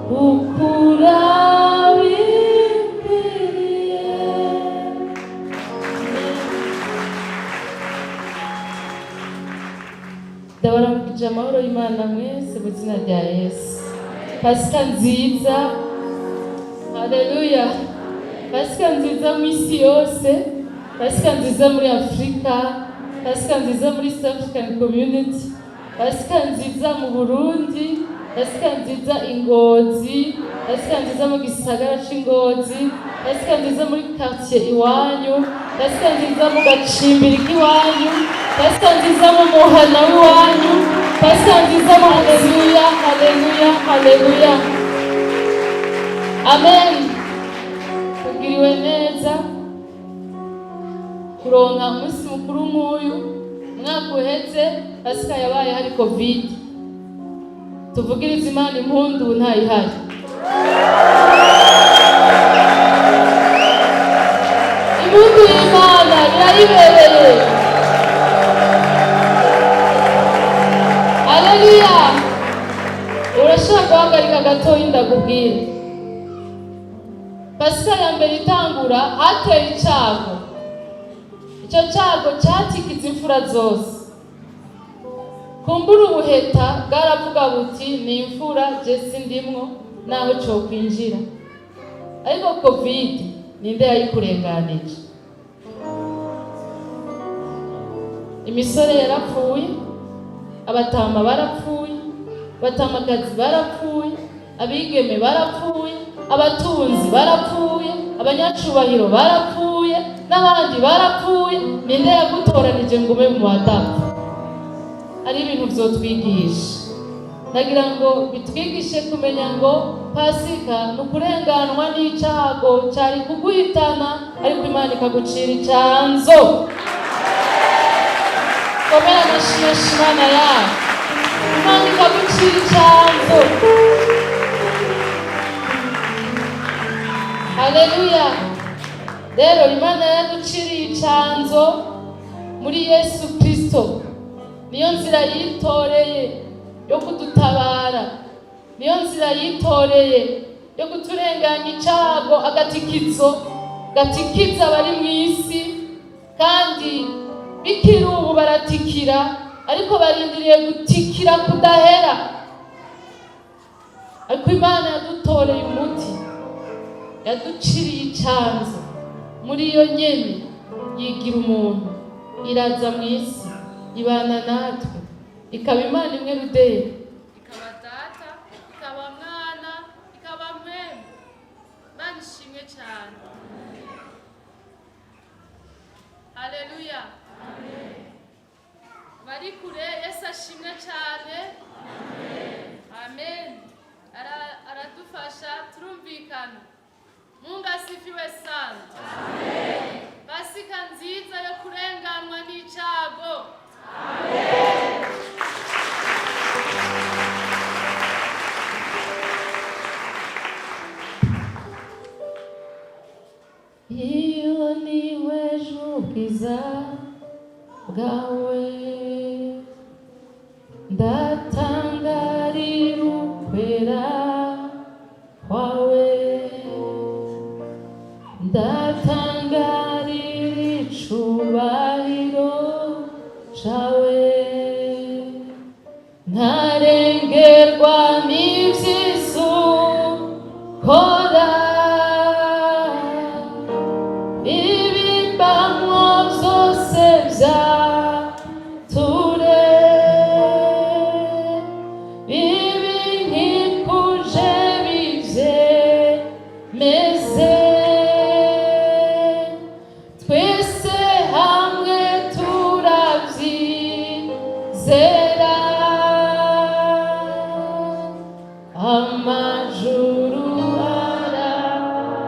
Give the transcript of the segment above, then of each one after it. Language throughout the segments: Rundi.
Ukura bikwiriye. Ndabaramukije amahoro y'Imana mwese mu izina rya Yesu. Pasika nziza, haleluya! Pasika nziza mu isi yose, Pasika nziza muri Afurika, Pasika nziza muri East African Community, Pasika nziza mu Burundi, Pasika nziza i Ngozi, Pasika nziza mu gisagara c'Ingozi, Pasika nziza muri quartier iwanyu, Pasika nziza mu gacimbiri k'iwanyu, Pasika nziza mu muhana w'iwanyu, Pasika nziza mu... Haleluya, haleluya, haleluya, amen. Tugiriwe neza kuronka umunsi mukuru nk'uyu. Umwaka uheze Pasika yabaye hari COVID. Tuvugirize Imana impundu, ntayihari. Impundu y'Imana birayibereye. Haleluya! Urashobora guhagarika gatoya ndakubwira. Pasika ya mbere itangura hateye icago. Icyo cyago cyatikiza imfura zose. Kumbura ubuheta bwaravuga buti: "Ni imfura, je sindimwo naho cokwinjira." Ariko COVID ninde yayikurenganije? Imisore yarapfuye, abatama barapfuye, abatamakazi barapfuye, abigeme barapfuye, abatunzi barapfuye, abanyacubahiro barapfuye, n'abandi barapfuye. Ninde yagutoranije ngo ube mu badapfa? Hari ibintu vyotwigisha. Ndagira ngo bitwigishe kumenya ngo Pasika ni ukurenganwa n'icago cari kuguhitana, ariko Imana ikagucira icanzo. Komera amashi menshi Imana yawe. Imana ikagucira icanzo. Haleluya! Rero Imana yaduciriye icanzo muri Yesu Kristo. Niyo nzira yitoreye yo kudutabara, niyo nzira yitoreye yo kuturenganya icago, agatikizo gatikiza abari mu isi. Kandi bikiri ubu baratikira, ariko barindiriye gutikira kudahera. Ariko Imana yadutoreye umuti, yaduciriye icanzo muri iyo nyene, yigira umuntu, iraza mu isi, ibana natwe, ikaba Imana imwe ruderi, ikaba Data, ikaba Mwana, ikaba Mpwemu. Imana ishimwe cyane. Haleluya! Bari kure, Yesu ashimwe cyane. Amen. Aradufasha turumvikana. Mungu asifiwe sana. Pasika nziza yo kurenganwa n'icago. Iyo nihweje ubwiza bwawe, ndatangarira ukwera kwawe, ndatangarira icubahiro cawe, nkarengerwa n'ivyiza ukora, ibimbamwo byose byature, ibinkikuje bivyemeze. Twese hamwe turavyizera, amajuru arabizi,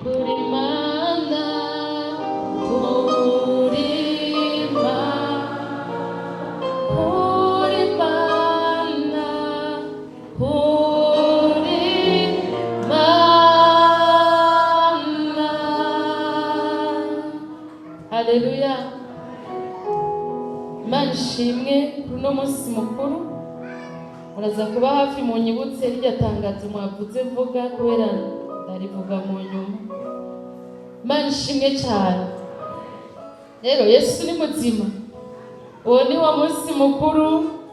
kuri Mana, kuri kuri Mana, kuri Mana. Haleluya! Imana ishimwe kuri uno munsi mukuru. Muraza kuba hafi munyibutse rirya tangazo mwavuze mvuga, kubera ndarivuga mu nyuma. Imana ishimwe cyane. Rero Yesu ni muzima. Uwo ni wo munsi mukuru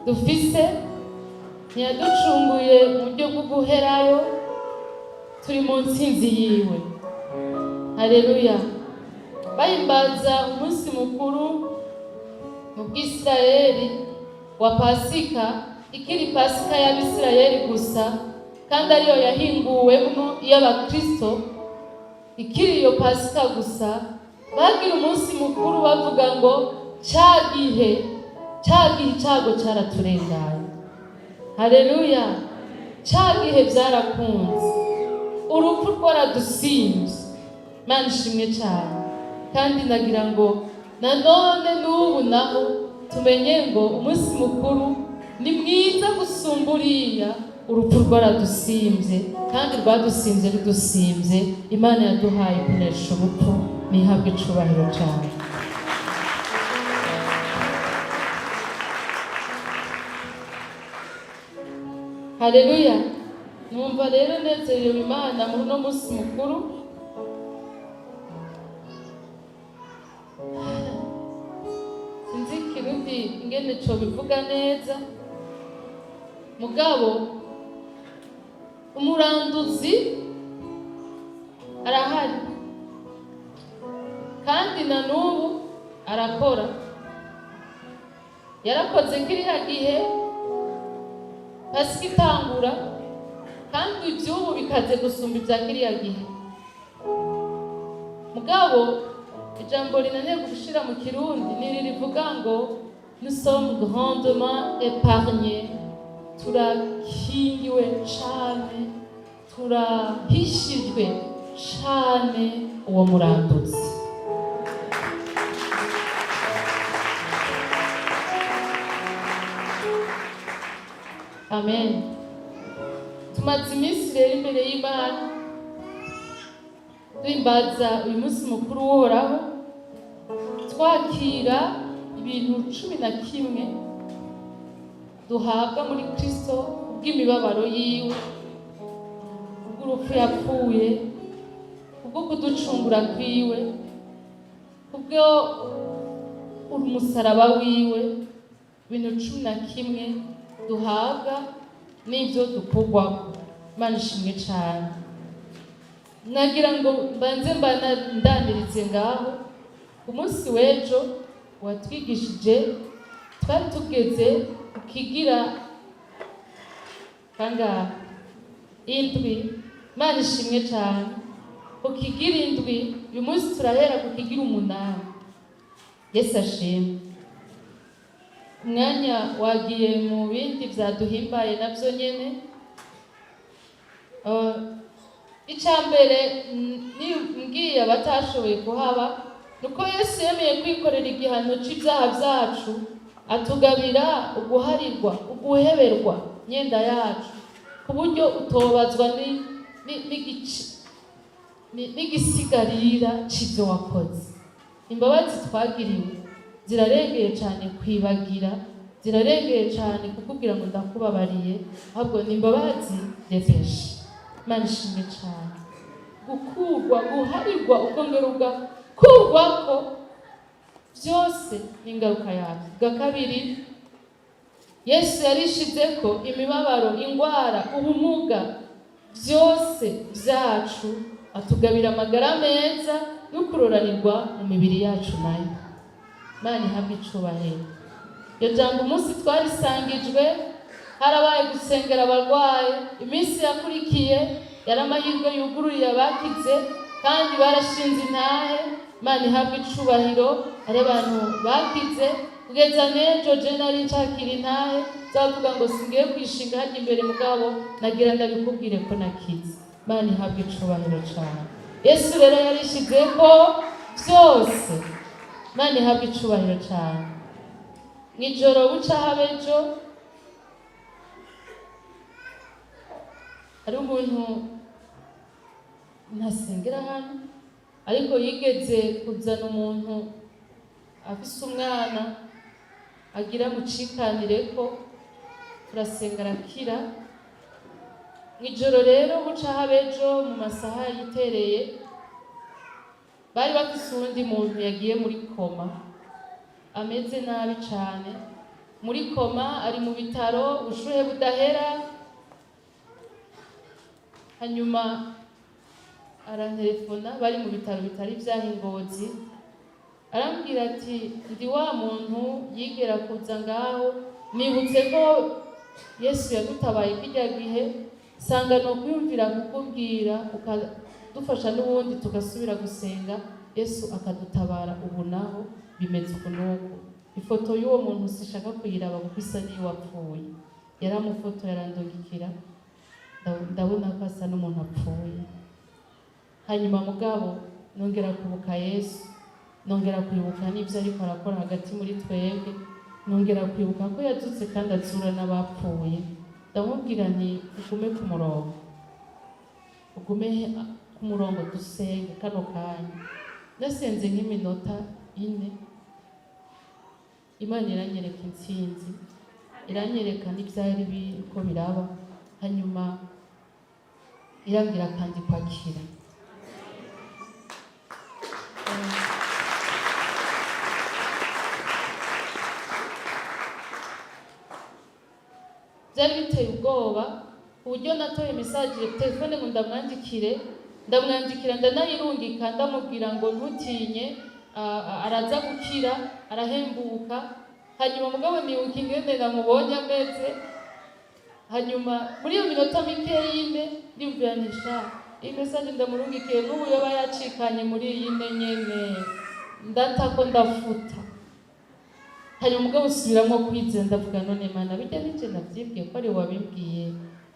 dufise. Ntiyaducunguye mu buryo bwo guherayo, turi mu ntsinzi yiwe. Haleluya! Bahimbaza umunsi mukuru mu Bwisirayeli wa Pasika, ikiri Pasika y'Abisirayeli gusa, kandi ariyo yahinguwemwo iy'Abakristo, ikiri iyo Pasika gusa, bagira umunsi mukuru bavuga ngo: "Ca gihe, ca gihe icago caraturenganye." Haleluya! Ca gihe byarakunze, urupfu rwaradusinze. Imana ishimwe cyane. Kandi nagira ngo nanone n'ubu naho tumenye ngo umunsi mukuru ni mwiza gusumba uriya. Urupfu rwaradusimbye, kandi rwadusimbye rudusimbye. Imana yaduhaye kunesha urupfu, nihabwe icubahiro cyane. Haleluya! Numva rero nezerewe Imana muri uno munsi mukuru. Sinzi Ikirundi ingene co bivuga neza, mugabo umuranduzi arahari, kandi na n'ubu arakora. Yarakoze kiriya gihe Pasika itangura, kandi iby'ubu bikaze gusumba ibya kiriya gihe. Mugabo ijambo rinaniye gushira mu Kirundi ni iri rivuga ngo: "Nous sommes grandement épargnés." Turakingiwe cane, turahishijwe cane uwo muranduzi. Amen. Tumaze iminsi rero imbere y'Imana, duhimbaza uyu munsi mukuru w'Uhoraho, twakira ibintu 11 duhabwa muri Kristo kubw'imibabaro yiwe, kubw'urupfu yapfuye, kubwo kuducungura kwiwe, kubwo umusaraba wiwe. Ibintu 11 duhabwa n'ibyo dukurwako. Imana ishimwe cyane. Nagira ngo mbanze ndanirize ngaho. Ku munsi w'ejo watwigishije, twari tugeze ku kigira kangahe? Indwi. Imana ishimwe cyane. Ku kigira indwi. Uyu munsi turahera ku kigira umunani. Yesu ashimwe. Umwanya wagiye mu bindi byaduhimbaye nabyo nyene. Icya mbere mbwiye abatashoboye kuhaba nuko Yesu yemeye kwikorera igihano c'ibyaha byacu, atugabira uguharirwa, uguheberwa imyenda yacu, ku buryo utobazwa n'igisigarira c'ibyo wakoze. Imbabazi twagiriwe zirarengeye cyane kwibagira, zirarengeye cyane kukubwira ngo ndakubabariye, ahubwo ni imbabazi dépêche. Imana ishimwe cyane. Gukurwa, guharirwa, ukongera ugakurwako, byose ni ingaruka yabyo. Bwa kabiri, Yesu yarishize ko imibabaro, indwara, ubumuga byose byacu, atugabira amagara meza no kuroranirwa mu mibiri yacu nayo. Imana ihabwe icubahiro. Iryo jambo umunsi twarisangijwe, harabaye gusengera abarwayi. Iminsi yakurikiye yari amahirwe yugururiye abakize, kandi barashinze intahe. Imana ihabwe icubahiro. Hari abantu bakize kugeza n'ejo. Je nari ncakira intahe zavuga ngo singiye kwishinga hajya imbere, mugabo nagira ndabikubwire ko nakize. Imana ihabwe icubahiro cane. Yesu rero yarishize ko byose. Imana ihabwe icubahiro cane. Mw'ijoro buca habejo, hari umuntu ntasengera hano, ariko yigeze kuzana umuntu afise umwana agira mucikanire ko. Turasenga, arakira. Mw'ijoro rero, buca haba ejo mu masaha yitereye, bari bafise uwundi muntu yagiye muri coma, ameze nabi cane, muri coma, ari mu bitaro, ubushuhe budahera. Hanyuma arantelefona, bari mu bitaro bitari vyaha i Ngozi. Arambwira ati: "Ndi wa muntu yigera kuza ngaho, nibutse ko Yesu yadutabaye kirya gihe, sanga ni ukwiyumvira kukubwira ukadufasha n'ubundi tugasubira gusenga, Yesu akadutabara. Ubu naho bimeze uku n'uku." Ifoto y'uwo muntu sishaka kuyiraba kuko isa n'iyo wapfuye. Yaramufoto yarandungikira, ndabona ko asa n'umuntu apfuye. Hanyuma mugabo nongera kwibuka Yesu, nongera kwibuka n'ibyo ariko arakora hagati muri twebwe, nongera kwibuka ko yazutse kandi azura n'abapfuye. Ndamubwira nti: "Ugume ku murongo, ugume ku murongo, dusenge kano kanya." Nasenze nk'iminota 4, Imana iranyereka intsinzi, iranyereka n'ibyari biriko biraba. Hanyuma irambwira kandi kwakira. Byari biteye ubwoba ku buryo natoye message telefone ngo ndamwandikire, ndamwandikira, ndanayirungika, ndamubwira ngo ntutinye, araza gukira, arahembuka. Hanyuma mugabo nibuka ingene namubonye ameze. Hanyuma muri iyo minota mikeya ine ndiyumvira nti: "Sha, iyi message ndamurungikiye n'ubu yoba yacikanye muri iyi ine nyene, ndatako ndafuta." Hanyuma mugabo usubiramwo kwizera, ndavuga: "None Mana, bijya nije navyibwiye ko ari wabimbwiye,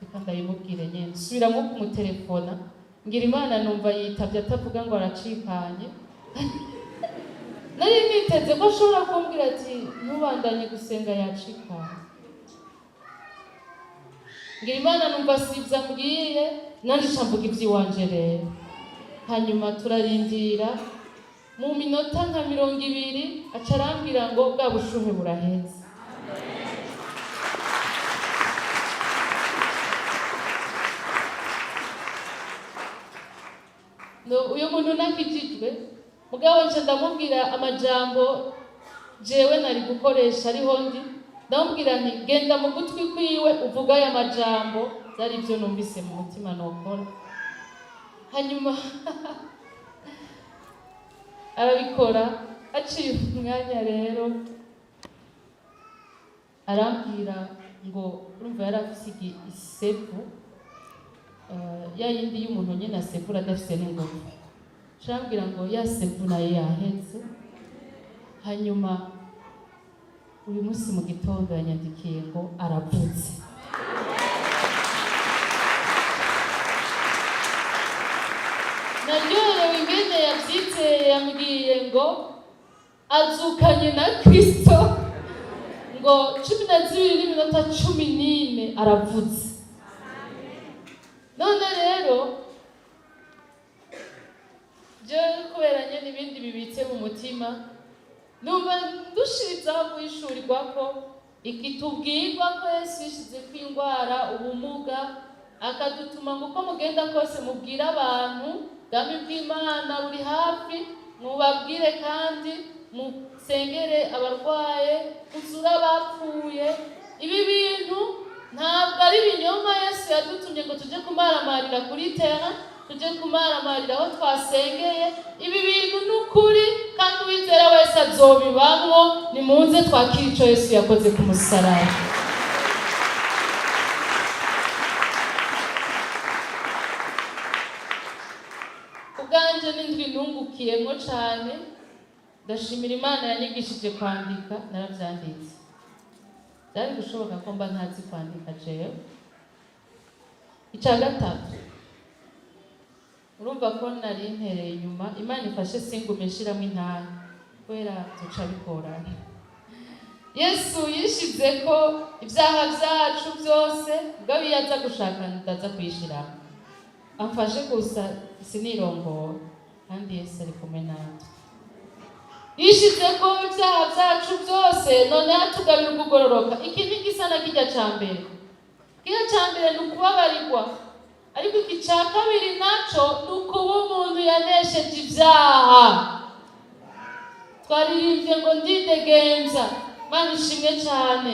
reka ndabimubwire nyene." Subiramwo kumutelefona, ngira Imana numva yitavye, atavuga ngo aracikanye. Nari niteze ko ashobora kumbwira ati: "Ntubandanye gusenga, yacikanye." Ngira Imana numva sivyo ambwiye, nanje nca mvuga ivy'iwanje rero. Hanyuma turarindira, mu minota nka 20 aca arambwira ngo bwa bushuhe buraheze. No, uyu muntu nakijijwe, mugabo nca ndamubwira amajambo jewe nari gukoresha ariho ndi. Ndamubwira nti: "Genda mu gutwi kwiwe uvuga aya majambo." Byari ibyo numvise mu mutima nokora. Hanyuma arabikora. Haciye umwanya rero arambwira ngo urumva yari afise isevu, ya yindi y'umuntu nyene asevura adafise n'ingufu. Arambwira ngo ya sevu nayo yaheze. Hanyuma uyu munsi mu gitondo yanyandikiye ngo aravutse. Naryoherewe ingene yavyizeye. Yambwiye ngo azukanye na Kristo, ngo 12:14 aravutse. None rero jewe kubera nyene ibindi bibitse mu mutima, numva ndushirizaho guhishurirwa ko ikitubwirwa ko Yesu yishizeko indwara, ubumuga, akadutuma ngo uko mugenda kose mubwire abantu ubwami bw'Imana buri hafi, mubabwire kandi musengere abarwaye, muzure abapfuye. Ibi bintu ntabwo ari ibinyoma. Yesu yadutumye ngo tujye kumaramarira kuri terrain, tujye kumaramarira aho twasengeye. Ibi bintu ni ukuri, kandi uwizera wese azobibamwo. Nimuze twakire ico Yesu yakoze ku musaraba. Ubwanje n'indwi nungukiyemwo cane. Ndashimira Imana yanyigishije kwandika, naravyanditse. Byari gushoboka ko mba ntazi kwandika jewe. Icya gatatu, urumva ko nari ntereye inyuma. Imana ifashe singume nshiramo intahe kubera duca bigorana. Yesu yishize ko ibyaha byacu byose, ubwo iyo aza gushaka ndaza kuyishiramo. Amfashe gusa sinirongora, kandi Yesu ari kumwe natwe. Yishize ko ibyaha byacu byose, noneho atugabira ukugororoka. Iki ntigisa na kirya ca mbere. Kirya ca mbere ni ukubabarirwa, ariko iki ca kabiri naco ni ukuba umuntu yanesheje ibyaha. Twaririmbye ngo "Ndidegemvya". Mana ishimwe cyane.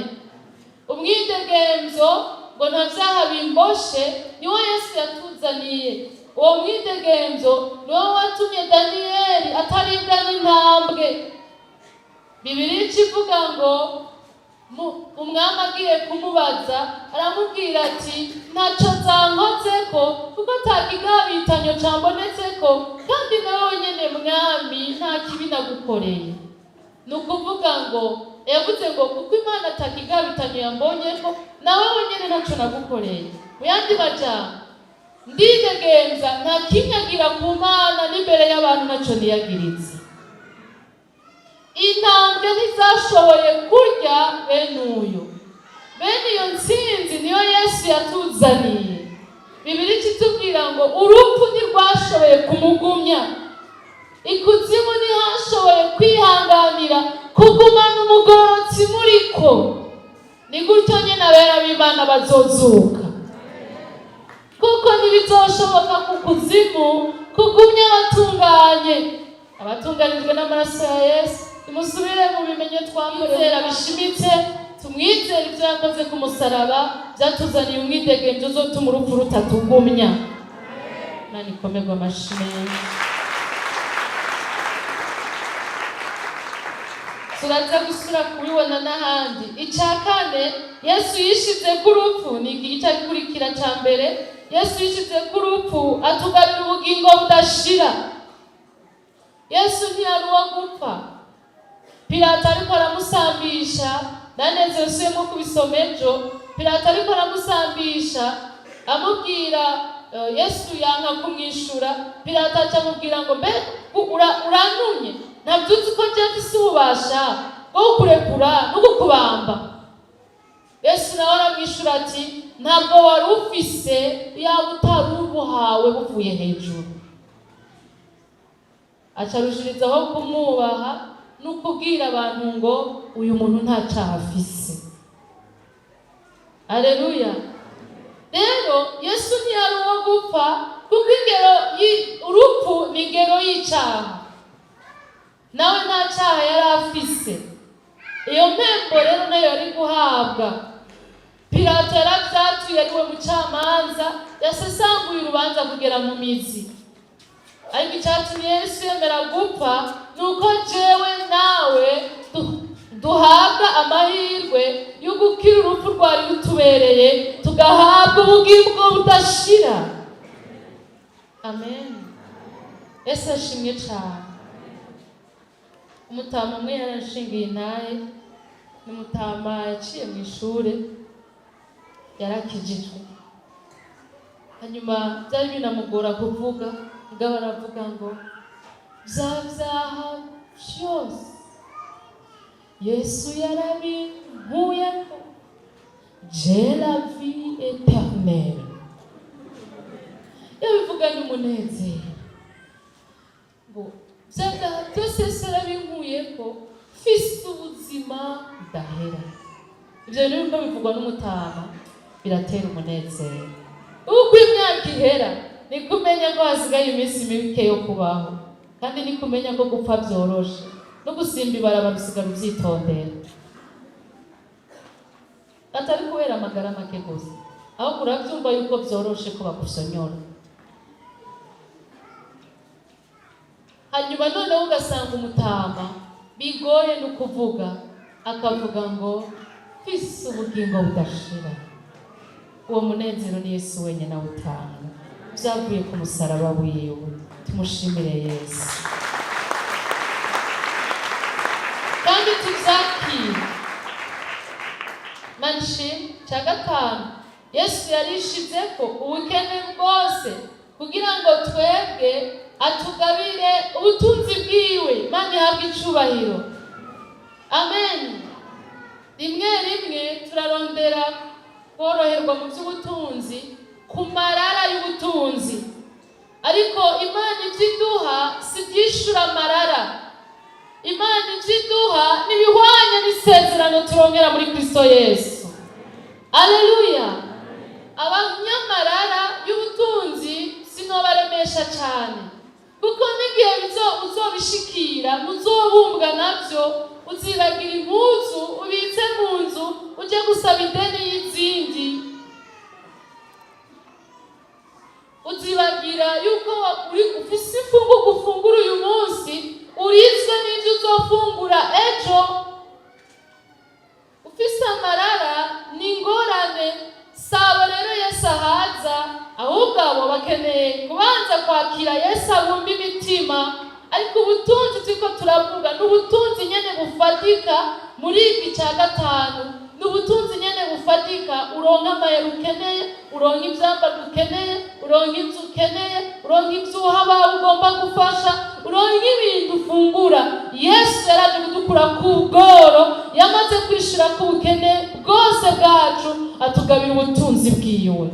Umwidegemvyo ngo nta byaha bimboshe, niwo Yesu yatuzaniye. Uwo mwidegemvyo niwo watumye Daniyeli ataribwa n'intambwe. Bibiliya ica ivuga ngo umwami agiye kumubaza, aramubwira ati: "Ntacyo zankozeko, kuko atakigabitanyo cambonetseko, kandi nawe wenyene mwami nta kibi nagukoreye." Ni ukuvuga ngo yavuze ngo kuko Imana atakigabitanyo yambonyeko, nawe wenyene ntacyo nagukoreye. Mu yandi majambo, ndidegemvya, nta kinyagira ku Mana n'imbere y'abantu, ntacyo niyagiritse. Intambwe ntizashoboye kurya bene uyu. Bene iyo ntsinzi niyo Yesu yatuzaniye. Bibiliya itubwira ngo urupfu ntirwashoboye kumugumya, ikuzimu ntihashoboye kwihanganira kugumana umugororotsi muriko. Ni gutyo nyine abera b'Imana bazozuka, kuko ntibizoshoboka ku kuzimu kugumya abatunganye, abatunganijwe n'amaraso ya Yesu. Tumusubire mu bimenye, twamwizera bishimitse, tumwizere ibyo yakoze ku musaraba byatuzaniye umwidegemvyo uzotuma urupfu rutatugumya. Imana ikomerwe amashi menshi. Turaza gusubira kubibona n'ahandi. Icya kane, Yesu yishize ku rupfu, ni iki gice gikurikira cya mbere. Yesu yishize ku rupfu, atugabira ubugingo budashira. Yesu ntiyari uwo gupfa. Pilato ariko aramusambisha, naneze usubiyemo kubisoma ejo. Pilato ariko aramusambisha, amubwira, Yesu yanka kumwishura. Pilato aca amubwira ngo: "Mbe urantumye? Ntabyo uzi ko njye mfise ububasha bwo kukurekura no kukubamba?" Yesu nawe aramwishura ati: "Ntabwo wari ufise yaba utari ubuhawe buvuye hejuru." Aca arushirizaho kumwubaha no kubwira abantu ngo uyu muntu nta cyaha afise. Aleluya! Rero Yesu ntiyari uwo gupfa, kuko ingero urupfu ni ingero y'icyaha, nawe nta cyaha yari afise. Iyo mpembo rero nayo yari guhabwa. Pilato yarabyatuye, ari we mucamanza yasesanguye urubanza kugera mu mizi. Ariko icyatumye Yesu yemera gupfa ni uko jewe nawe duhabwa amahirwe yo gukira urupfu rwari rutubereye, tugahabwa ubugingo budashira. Amen. Yesu ashimwe cyane. Umutama umwe yarashingiye intahe, ni umutama yaciye mu ishure, yarakijijwe. Hanyuma byari binamugora kuvuga, mugabo aravuga ngo bya byaha byose Yesu yarabinkuyeko, j'ai la vie éternelle. Yabivuganye umunezero ngo bya byaha byose Yesu yarabinkuyeko, mfise ubuzima budahera. Ibyo bintu biriko bivugwa n'umutama biratera umunezero. Uko imyaka ihera, niko umenya ko hasigaye iminsi mike yo kubaho, kandi niko umenya ko gupfa byoroshe, no gusimba ibarabara usigara uvyitondera, atari kubera amagara make gusa, ahubwo uravyumva yuko vyoroshe ko bagusonyora. Hanyuma noneho ugasanga umutama bigoye no kuvuga, akavuga ngo mfise ubugingo budashira. Uwo munezero ni Yesu wenyine awutanga, byavuye ku musaraba wiwe. Tumushimire Yesu kandi tubyakire. Manishimwe. Cya gatanu, Yesu yarishize ko ubukene bwose kugira ngo twebwe atugabire ubutunzi bwiwe. Imana ihabwe icubahiro. Amen. Rimwe rimwe turarondera koroherwa mu by'ubutunzi ku marara y'ubutunzi, ariko Imana ibyo iduha si ibyishura amarara. Imana ibyo iduha ntibihwanye n'isezerano turongera muri Kristo Yesu. Aleluya! Abanyamarara y'ubutunzi sinobaremesha cyane, kuko n'igihe uzobishikira muzobumbwa nabyo, uzibagira impuzu ubitse mu nzu ujye gusaba ideni y'izindi, uzibagira yuko uri ufise imfungurwa ufungura uyu munsi, urizwe n'ibyo uzofungura ejo. Ufise amarara ni ingorane. Sabo rero Yesu ahaza, ahubwo abo bakeneye kubanza kwakira Yesu abumba imitima. Ariko ubutunzi turiko turavuga ni ubutunzi nyene bufatika muri iki cya gatanu, ni ubutunzi nyene bufatika. Uronka amayero ukeneye, uronka ivyambarwa ukeneye, uronka inzu ukeneye, uronka ivyo uha abawe ugomba gufasha, uronka ibintu ufungura. Yesu yaraje kudukura ku bworo, yamaze kwishura ku bukene bwose bwacu, atugabira ubutunzi bwiwe.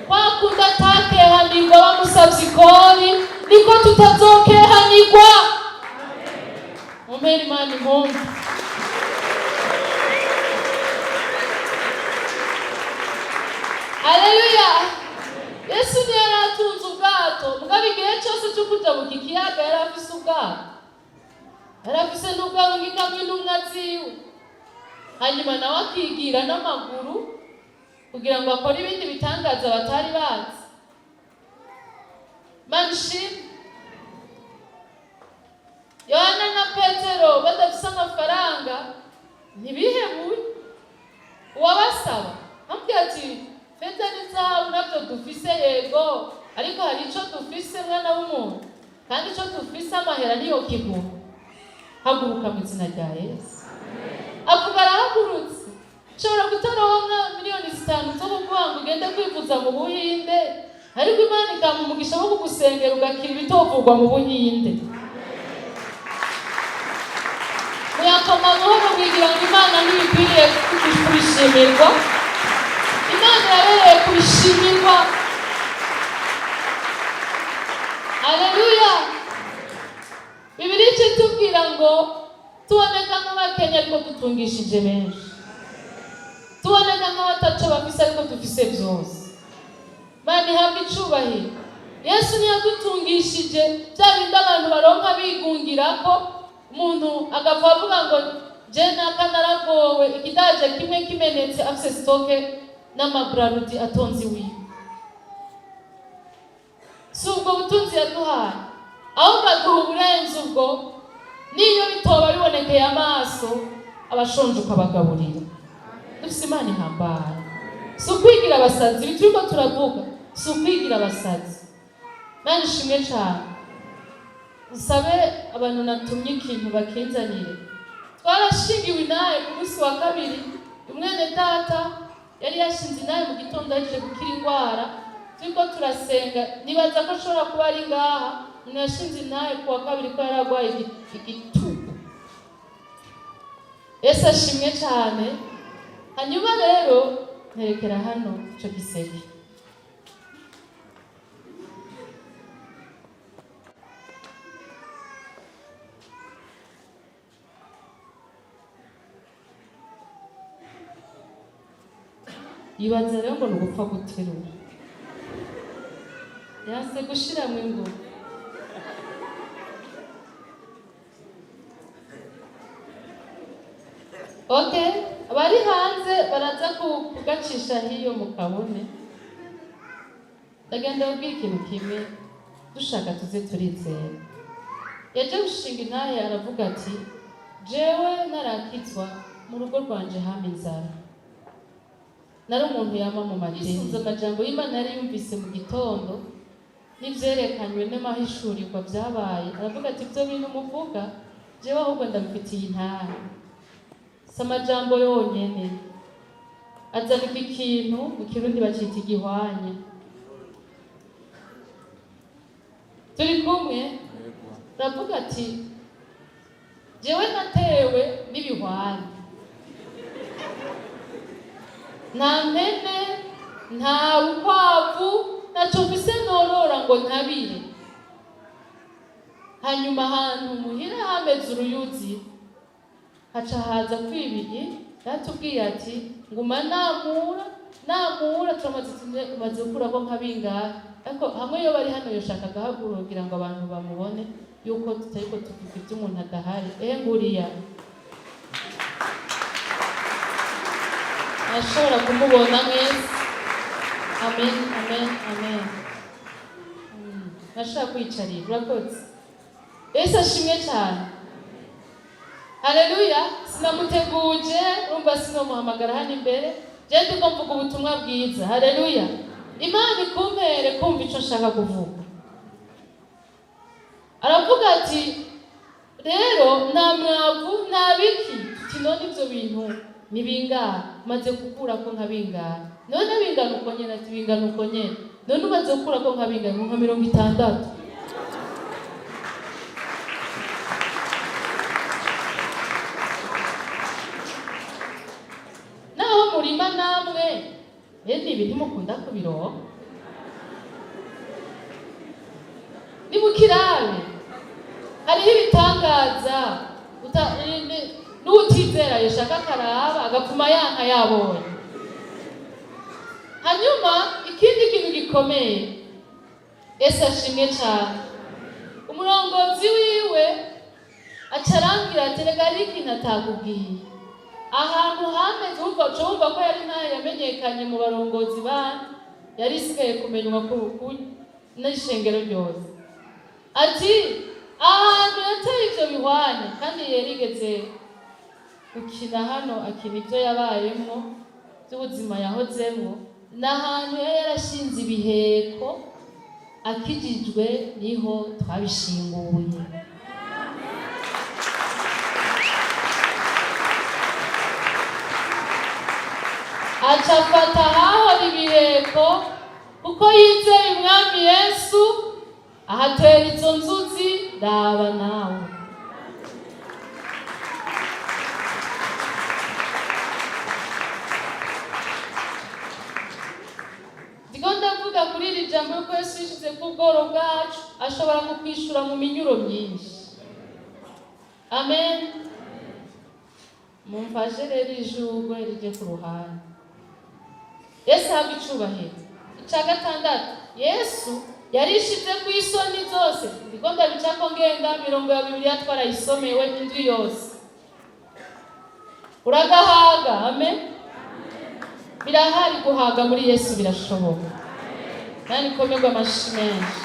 Kwa kundi atakehanirwa bamusavye ikori, niko tutazokehanirwa. Mumpere Imana impundu. Aleluya! Yesu ntiyari atunze ubwato, mugabo igihe cyose cyo kujabuka ikiyaga yari afise ubwato, yari afise n'ubwarungikamwo intumwa ziwe, hanyuma nawe akigira n'amaguru kugira ngo akore ibindi bitangaza batari bazi. Imana ishimwe. Yohana na Petero badafise amafaranga ntibihebuye. Uwabasaba amubwira ati feza n'izahabu nabyo dufise, yego, ariko hari ico dufise, mwana w'umuntu, kandi ico dufise amahera niyo kigura. Haguruka mu izina rya Yesu. Avuga arahagurutse. Nshobora kutaronka miliyoni 5 zo kuguha ngo ugende kwivuza mu Buhinde, ariko Imana ikampa umugisha wo kugusengera ugakira ibitovurwa mu Buhinde. Muyakoma buhoro mwigira ngo Imana ntibikwiriye kubishimirwa. Imana irabereye kubishimirwa. Aleluya! Bibiliya ica itubwira ngo tuboneka nk'abakenya ariko dutungishije benshi, tuboneka nk'abataco bafise ariko dufise byose. Imana ihabwa icubahiro. Yesu ntiyadutungishije bya bindi abantu baronka bigungirako, umuntu agapfa avuga ngo je naka naragowe, ikidaje kimwe kimenetse afise stock n'amabrarudi atonze iwiwe. Si ubwo butunzi yaduhaye, ahubwo aduha uburenze ubwo. N'iyo bitoba bibonekeye amaso, abashonje ukabagaburira. Dufise Imana ihambaye. Si ukwigira abasazi ibi turiko turavuga, si ukwigira abasazi. Imana ishimwe cane. Nsabe abantu natumye ikintu bakinzanire. Twarashingiwe inahe ku munsi wa kabiri. Umwene data yari yashinze inahe mu gitondo ahejeje gukira indwara, turiko turasenga. Nibaza ko ashobora kuba ari ngaha. Umuntu yashinze inahe ku wa kabiri ko yari arwaye igitugu. Yesu ashimwe cane. Hanyuma rero nterekera hano ico giseke. Yibaza rero ngo ni ugupfa guterura, yanse gushiramwo ingufu. Okay, abari hanze baraza kugacisha hiyo mukabone. Ndagenda kubwira ikintu kimwe, dushaka tuze turizera. Yaje gushinga intahe aravuga ati jewe narakizwa mu rugo rwanje hama inzara, nari umuntu yama mu madeni. Yisunze amajambo y'Imana yari yumvise mu gitondo n'ivyerekanywe n'amahishurirwa vyabaye, aravuga ati ivyo bintu muvuga jewe ahubwo ndabifitiye intahe. Si amajambo yonyene, azana iki kintu mu Kirundi bacita igihwanya. Turi kumwe? Aravuga ati jewe natewe n'ibihwanya, nta mpene, nta rukwavu, ntaco mfise norora ngo ntabire. Hanyuma ahantu muhira hameze uruyuzi, haca haza kwibigi. Yatubwiye ati nguma namura namura, turamaze tumaze gukurako nka bingahe. Ariko hamwe iyo bari hano yoshaka agahaguruka kugira ngo abantu bamubone yuko tutariko tuvuga ibyo umuntu adahari. Ehe, nguriya ashobora kumubona mwese. Amen, amen, amen. Nashaka kwicarira. Urakoze. Yesu ashimwe cyane. Haleluya. Sinamuteguje, urumva sinomuhamagara hano imbere. Je ndiko mvuga ubutumwa bwiza. Haleluya. Imana ikumpere kumva ico nshaka kuvuga. Aravuga ati rero nta mwavu, nta biki. Tuti none ivyo bintu ni bingahe maze gukurako? Nka bingahe none? Bingana uko nyene. Ati bingana uko nyene. None umaze gukurako nka bingahe? Nka 60. Naho murima namwe bene ibi ntimukunda kubironka, nimukirabe hariho ibitangaza. N'utizera yoshaka akaraba agapfuma yanka yabonye. Hanyuma ikindi kintu gikomeye, Yesu ashimwe cyane, umurongozi wiwe aca arambwira ati rega hariho ikintu atakubwiye. Ahantu hameze, wumva uca wumva ko yari ntayo yamenyekanye mu barongozi bandi, yari isigaye kumenywa n'ishengero ryose. Ati ahantu yateye ivyo bihwanye, kandi yarigeze gukina hano, akina ibyo yabayemwo by'ubuzima yahozemwo, ni ahantu yari yarashinze ibiheko akijijwe, niho twabishinguye. Aca afata ahahora ibiheko, kuko yizeye Umwami Yesu, ahatera izo nzuzi. Raba nawe. Ndiko ndavuga kuri iri jambo yuko Yesu yishize ku bworo bwacu, ashobora kukwishura mu minyuro myinshi. Amen. Mumfashe rero ijugwe rijye ku ruhande. Yesu ahabwa icubahiro. Ica gatandatu, Yesu yarishize ku isoni zose. Ndiko ndabicako ngenda mirongo ya Bibiliya twarayisomewe indwi yose. Uragahaga. Amen. Birahari guhaga muri Yesu, birashoboka. Nani komerwa amashi menshi.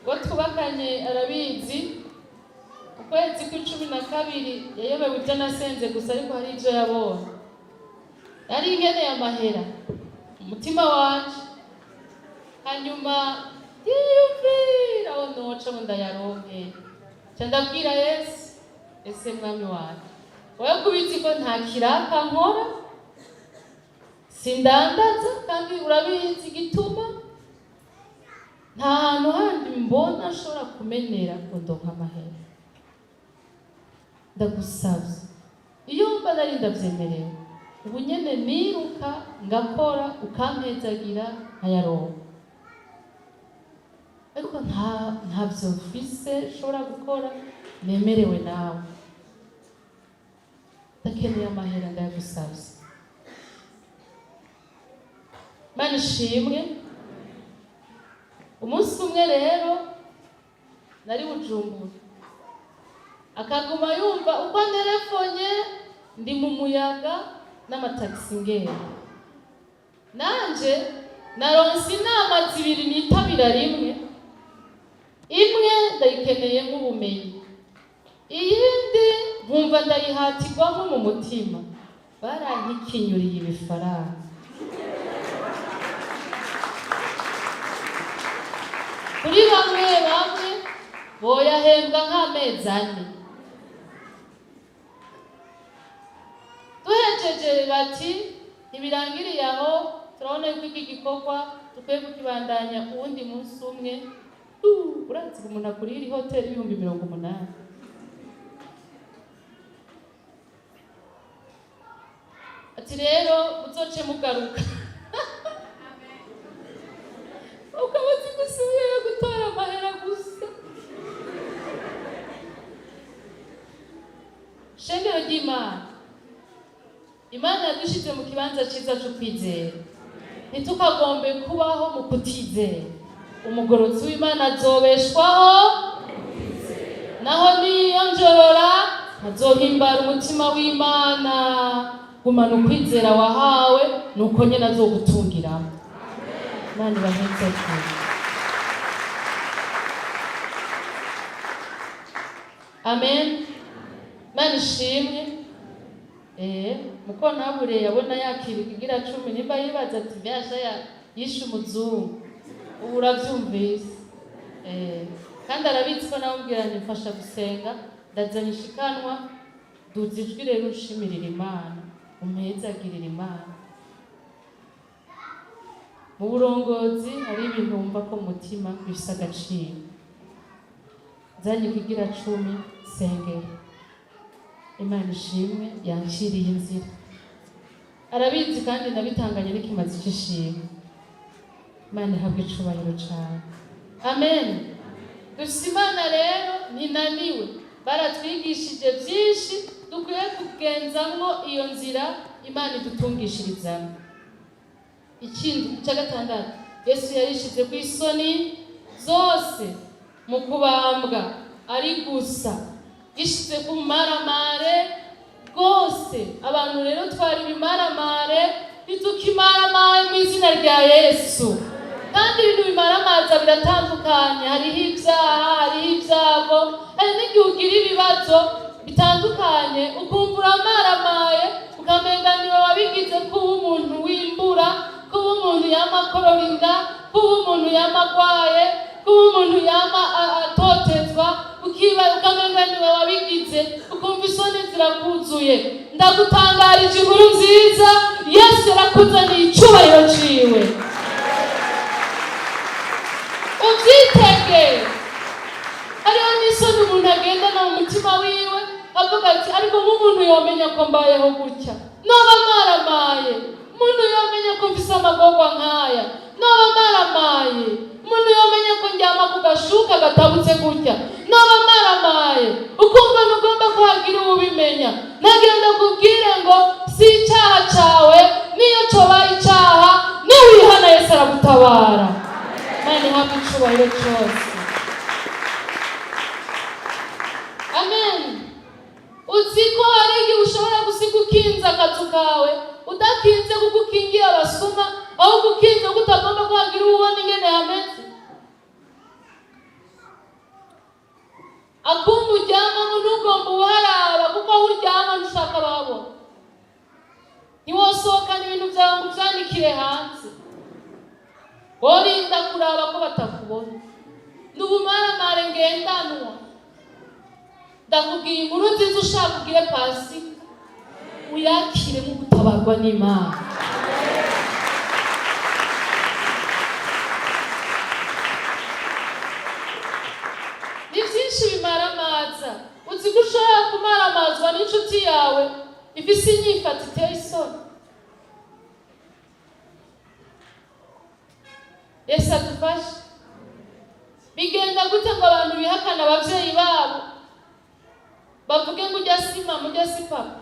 Ngo twubakanye arabizi, ukwezi kw'12 yayobewe ibyo nasenze gusa, ariko hari ibyo yabonye. Yari nkeneye amahera umutima wanje, hanyuma yiyumvira aho noca ngo ndayaronke. Nca ndabwira Yesu: ese Mwami wanje, wowe kubizi ko nta kiraka nkora, sindandaza, kandi urabizi igituma nta hantu handi mbona nshobora kumenera ngo ndonke amahera. Ndagusabye, iyo mba nari ndavyemerewe ubu nyene niruka ngakora, ukampezagira nkayaronka, ariko ntavyo mfise nshobora gukora nemerewe nawe. Ndakeneye amahera, ndayagusabye. Mana ishimwe. Umunsi umwe rero nari Bujumbura, akaguma yumva uko nterefonye ndi mu muyaga n'amatagisi ngenda, nanje naronse inama zibiri nitabira rimwe. Imwe ndayikeneye nk'ubumenyi, iyindi nkumva ndayihatirwamo mu mutima. Barankikinyuriye ibifaranga. Kuri bamwe bamwe boyahembwa nk'amezi 4. Duhejeje bati ntibirangiriye aho, turabona yuko iki gikorwa dukwiye kukibandanya uwundi munsi umwe. Urazi umuntu akurira ihoteli 80,000. Ati rero uzoce mugaruka. Imana yadushize mu kibanza cyiza cyo kwizera. Ntitukagombe kubaho mu kutizera. Umugorotsi w'Imana azobeshwaho, naho niyonjorora azohimbara umutima w'Imana. Gumana ukwizera wahawe, nuko nyine azogutungiramo. Imana ibaheze kure. Amen. Imana ishimwe. Muko ntabure yabona yakira ikigira 10, nimba yibaza ati mbasha ya yishe umuzungu, ubu urabyumvise. Kandi arabizi ko namubwira nti mfasha gusenga, ndazanye ishikanwa, duza ijwi rero ushimirira Imana, umpezagirira Imana. Mu burongozi hari ibintu wumva ko mu mutima bifise agaciro. Nzanye ikigira 10, sengera. Imana ishimwe yanciriye inzira. Arabizi kandi nabitanganye n'ikimazi cy'ishimwe. Imana ihabwe icubahiro cane. Amen. Dufise Imana rero ntinaniwe. Baratwigishije byinshi dukwiye kugenzamwo iyo nzira Imana idutungishirizamo. Ikindi cya gatandatu, Yesu yarishize ku isoni zose mu kubambwa ari gusa, yishize ku maramare rwose. Abantu rero twari ibimaramare, ntitukimaramare mu izina rya Yesu. Kandi ibintu bimaramaza biratandukanye, hariho ibyaha, hariho ibyago, hari n'igihe ugira ibibazo bitandukanye ukumva uramaramaye, ukamenga niwe wabigize. Kuba umuntu w'imbura, kuba umuntu yama akorora inda, kuba umuntu yama agwaye, kuba umuntu yama atotezwa, ukamenga niwe wabigize, ukumva isoni zirakuzuye. Ndagutangarije inkuru nziza, Yesu yarakuzaniye icubahiro ciwe. Ubyitege. Hariho n'isoni umuntu agendana mu mutima wiwe, avuga ati ariko nk'umuntu yomenya ko mbayeho gutya, noba maramaye. Umuntu yomenya ko mfise amagorwa nk'aya, noba maramaye. Umuntu yomenya ko ndyama ku gashuka gatabutse gutya, noba maramaye. Ukumva ntugomba ko hagira uwubimenya. Nagenda kubwire ngo si icyaha cawe, niyo cobaye icyaha, niwihana Yesu aragutabara. Imana ihabwe icubahiro cyose. Amen. Uzi ko hari igihe ushobora gusiga ukinze akazu kawe, udakinze kuko ukingiye abasuma, ahubwo ukinze kuko utagomba ko hagira uwubona ingene hameze. Akumva uryamamo ntugomba uharaba, kuko aho uryama ntushaka babona. Ntiwosohokana ibintu byawe ngo ubyanikire hanze, worinda kuraba ko batakubona. Ni ubumaramare ngendanwa. Ndakubwiye inkuru nziza, ushaka ugire Pasika uyakire mu gutabarwa n'Imana. Ni byinshi bimaramaza. Uzi ko ushobora kumaramazwa n'inshuti yawe ifise inyifato iteye isoni. Yesu adufashe. Bigenda gute ngo abantu bihakane abavyeyi babo, bavuge ngo ujya si mama, ujya si papa?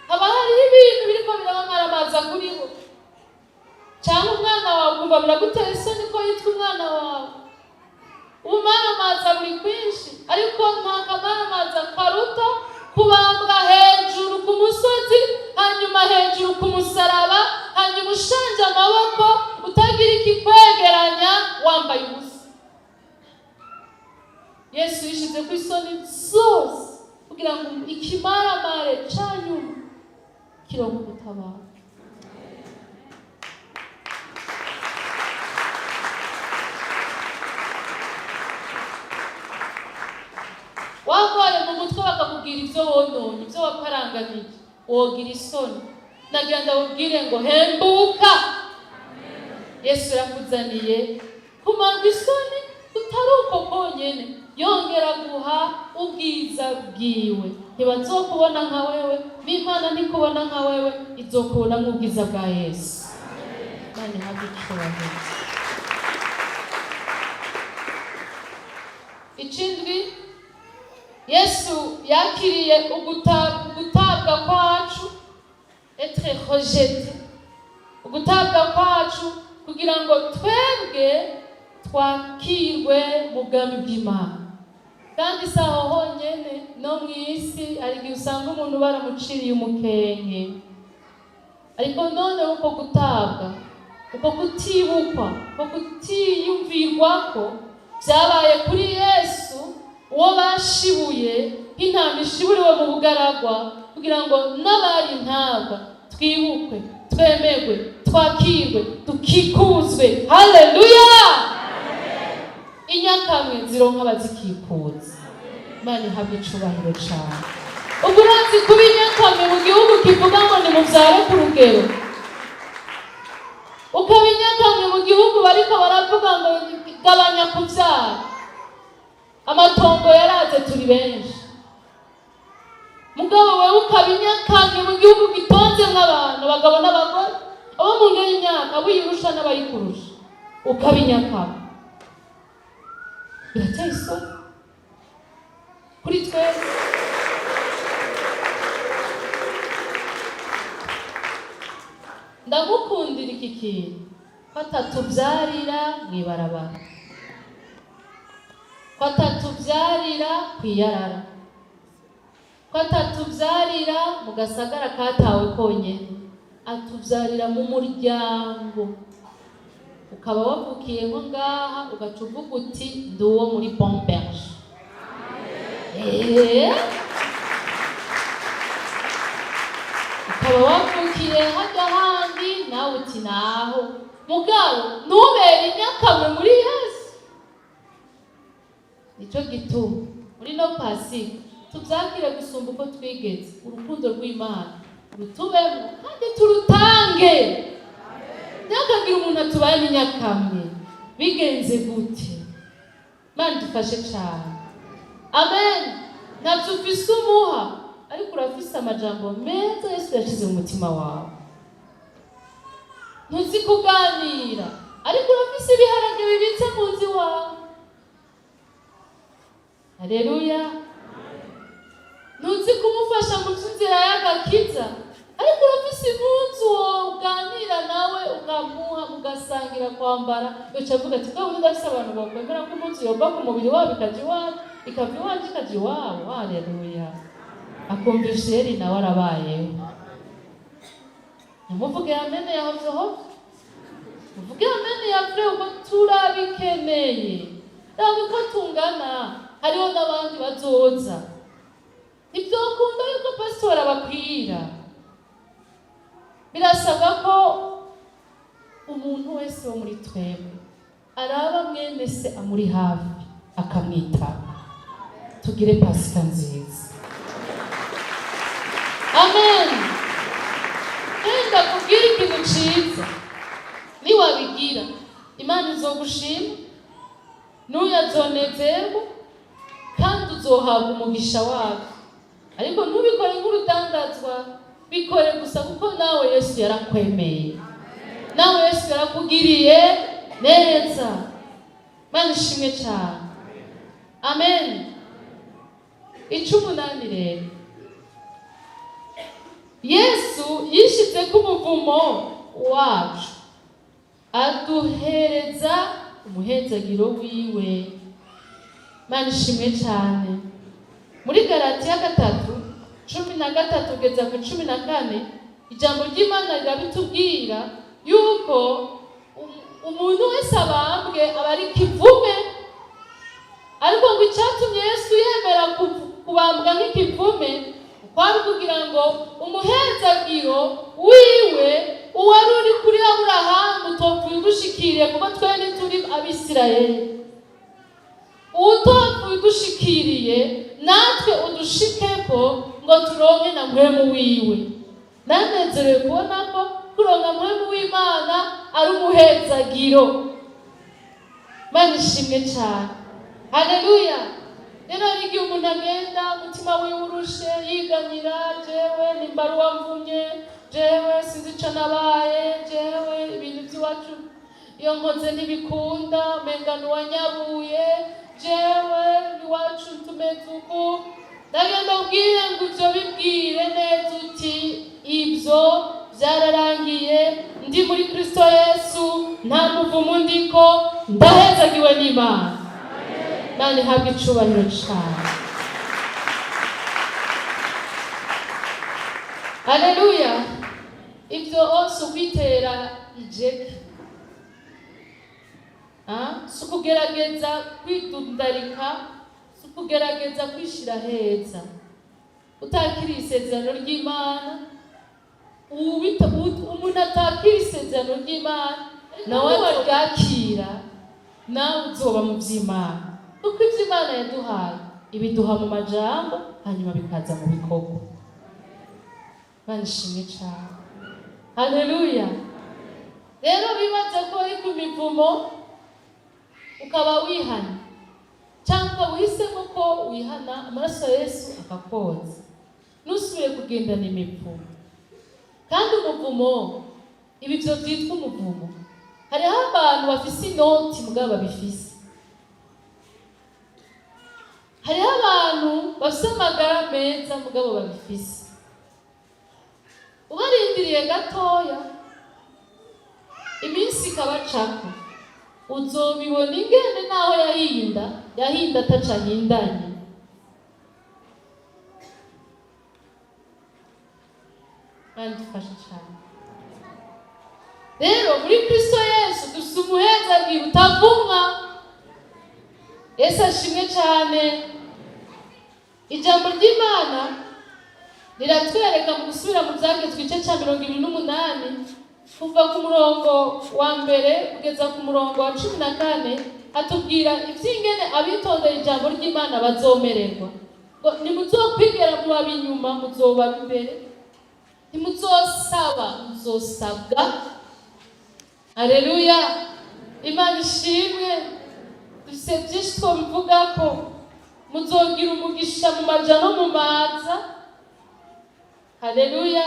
Haba hariho ibintu biriko birabamaramaza kuri bo. Cyangwa umwana wawe ukumva biragutera isoni ko yitwa umwana wawe. Ubumaramaza buri kwinshi, ariko nta kamaramaza karuta kubambwa hejuru ku musozi, hanyuma hejuru ku musaraba, hanyuma ushanje amaboko, utagira ikikwegeranya, wambaye ubusa. Yesu yishize ku isoni zose kugira ngo ikimaramare ca nyuma kironke gutabara. Wagwaye mu mutwe bakakubwira ibyo wononye, ibyo waparanganiye, wogira isoni. Nagira ndabubwire ngo hembuka, Yesu yakuzaniye kumarwa isoni utari uko konyene, yongera guha ubwiza bwiwe. Ntibazokubona nka wewe, n'Imana ntikubona nka wewe, izokubona nk'ubwiza bwa Yesu. Imana ihabwe icyubahiro. Ikindwi, Yesu yakiriye ugutabwa kwacu, être rejeté, ugutabwa kwacu kugira ngo twebwe twakirwe mu bwami bw'Imana. Kandi si aho honyene, no mu isi hari igihe usanga umuntu baramuciriye umukenke, ariko noneho uko gutabwa, uko kutibukwa, uko kutiyumvirwako byabaye kuri Yesu, uwo bashibuye nk'intama ishiburiwe mu bugaragwa, kugira ngo n'abari intabwa twibukwe, twemerwe, twakirwe, dukikuzwe. Haleluya! Inyakamwe zironka abazikikuza. Imana ihabwe icubahiro cane. Ubwo urazi kuba inyakamwe mu gihugu kivuga ngo nimuvyare ku rugero, ukaba inyakamwe mu gihugu bariko baravuga ngo gabanya kuvyara, amatongo yaraze turi benshi, mugabo wewe ukaba inyakamwe mu gihugu gitonzemwo abantu, abagabo n'abagore, abo mu ngeri imyaka, abo uyirusha n'abayikurusha, ukaba inyakamwe, birateye isoni kuri twese. Ndamukundira iki kintu ko atatubyarira mw'ibarabara, ko atatubyarira kwiyarara, ko atatubyarira mu gasagara katawe konyene, atubyarira mu muryango. Ukaba wavukiye nko ngaha ugaca uvuga uti ndi uwo muri Bon Berger. Ukaba wavukiye hajya handi nawe uti naho, mugabo ntubere inyakamwe muri Yesu. Nico gituma muri no Pasika tubyakire gusumba uko twigeze. Urukundo rw'Imana rutubemo kandi turutange. Ntihakagire umuntu atubaye n'inyakamwe. Bigenze gute? Imana idufashe cane. Amen. Ntavyo ufise umuha, ariko urafise amajambo meza Yesu yashize mu mutima wawe. Ntuzi kuganira, ariko urafise ibiharage bibitse mu nzu iwawe. Haleluya. Ntuzi kumufasha mu vy'inzira y'agakiza, ariko urafise impuzu woganira nawe ukamuha, mugasangira kwambara. Uca avuga ati bwa bundi ndafise abantu bokwemera ko impuzu yova ku mubiri wabo ikaja iwanje, ikava iwanje ikaja iwabo. Haleluya. Akumva isheri nawe arabayeho. Ntimuvuge amene ya hovyo hovyo, muvuge amene ya vure, kuko turabikeneye. Raba uko tungana, hariho n'abandi bazoza. Ntivyokunda yuko pasitori abakwira. Birasabwa ko umuntu wese wo muri twebwe araba mwene se amuri hafi akamwitaba. Tugire Pasika nziza. Amen. Enda kubwira ikintu ciza, niwabigira Imana izogushima, n'uyazonezerwa, kandi uzohabwa umugisha wabyo. Ariko ntubikore nk'urudandazwa, bikore gusa kuko nawe Yesu yarakwemeye, nawe Yesu yarakugiriye neza. Imana ishimwe cyane. Amen. 18 rero, Yesu yishize ku muvumo wacu, aduhereza umuhezagiro wiwe. Imana ishimwe cyane. Muri Galatiya 3:13 kugeza ku 14, ijambo ry'Imana rirabitubwira yuko umuntu wese abambwe aba ari kivume, ariko ngo icyatumye Yesu yemera kubambwa nk'ikivume kwari kugira ngo umuhezagiro wiwe uwari uri kuri Aburahamu utopfuye udushikiriye, kuko twe ntituri Abisirayeli, utopfuye udushikiriye natwe udushikeko ngo turonke na mpwemu wiwe. Nanezerewe kubona ko kuronka mpwemu w'Imana ari umuhezagiro. Imana ishimwe cyane. Haleluya. Rero hari igihe umuntu agenda umutima wiwe urushe, yiganyira, jewe nimba wamvumye, jewe sinzi ico nabaye, jewe ibintu by'iwacu iyo nkoze ntibikunda, umenga nuwanyabuye, Jewe iwacu tumeze uku. Ndagenda ubwire ngo ivyo bibwire neza uti: "Ibyo byararangiye, ndi muri Kristo Yesu, nta muvumo ndiko, ndahezagiwe n'Imana." Imana ihabwe icubahiro cane. Haleluya! Ibyo si ukwitera ijeki. Ah, si ukugerageza kwidundarika, si ukugerageza kwishira heza. Utakiriye isezerano ry'Imana, umuntu atakira isezerano ry'Imana nawe aryakira, nawe uzoba mu by'Imana, kuko ibyo Imana yaduhaye ibiduha mu majambo, hanyuma bikaza mu bikorwa. Imana ishimwe cyane. Haleluya! Rero bibaza ko ari ku mivumo, ukaba wihana cyangwa uhisemo ko wihana, amaraso ya Yesu akakoza, ntusubire kugendana imivumo. Kandi umuvumo, ibi byo byitwa umuvumo, hariho abantu bafise inoti mugabo babifise, hariho abantu bafise amagara meza mugabo babifise. Ubarindiriye gatoya, iminsi ikabacako, uzobibona ingene naho yahinda yahinda ataca ahindanye. Imana idufashe cyane. Rero muri Kristo Yesu dufise umuhezagiro utavumwa. Yesu ashimwe cyane. Ijambo ry'Imana riratwereka mu gusubira mu Byagezwe, igice cya 28, kuva ku murongo wa mbere kugeza ku murongo wa 14, hatubwira iby'ingene abitondera ijambo ry'Imana bazomererwa. Ngo ntimuzokwigera muba inyuma, muzoba imbere. Ntimuzosaba, muzosabwa. Aleluya! Imana ishimwe. Dufise byinshi twabivugako. Muzogira umugisha mu maja no mu maza. Haleluya!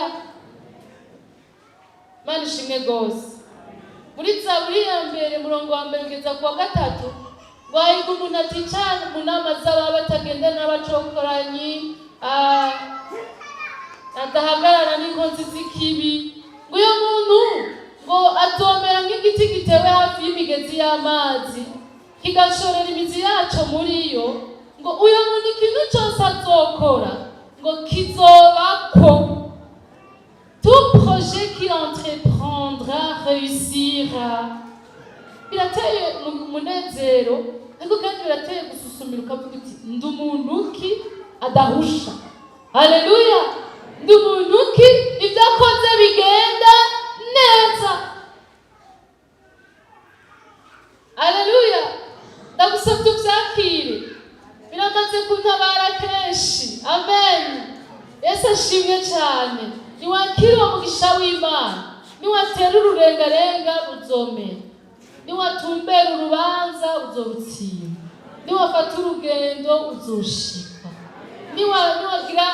Imana ishimwe rwose. Muri Zaburi ya mbere, murongo wa mbere kugeza ku wa gatatu, ngo hahirwa umuntu aticana mu nama z'ababa, batagenda n'abacokoranyi, adahagarara n'inkozi z'ikibi. Ngo uyo muntu ngo azomera nk'igiti gitewe hafi y'imigezi y'amazi, kigashorera imizi yaco muri yo. Ngo uyo muntu ikintu cyose azokora ngo kizobako. Tout projet qu'il entreprendra réussira. Birateye umunezero, ariko kandi birateye gususumira, ukavuga uti: "Ndi umuntu ki adahusha?" Haleluya! Ndi umuntu ki ibyo akoze bigenda neza? Haleluya! Ndagusabye ubyakire, biramaze kuntabara kenshi. Amen. Yesu ashimwe cyane. Niwakira uwo mugisha w'Imana, niwatera ururengarenga ruzomera, niwatumbera urubanza uzorutsinda, niwafata urugendo uzoshika, niwagira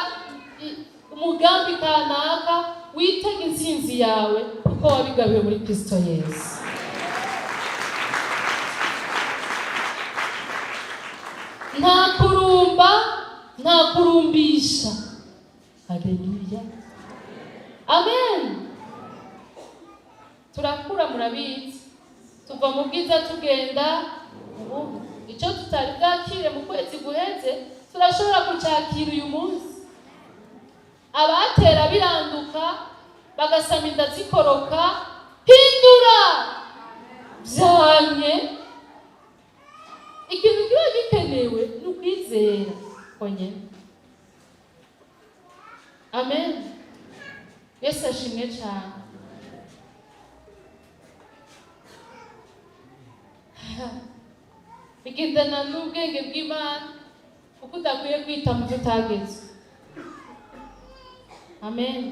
umugambi kanaka, witega intsinzi yawe, kuko wabigabiwe muri Kristo Yesu. Nta kurumba, nta kurumbisha. Haleluya, amen. Turakura, murabizi, tuva mu bwiza tugenda mu bubi. Icyo tutari bwakire mu kwezi guheze turashobora kucakira uyu munsi. Abatera biranduka, bagasama inda zikoroka, hindura byanye. Ikintu kiba gikenewe ni ukwizera konyine. Amen. Yesu ashimwe cyane. Bigendana n'ubwenge bw'Imana, kuko udakwiye kwita mu byo utageze. Amen.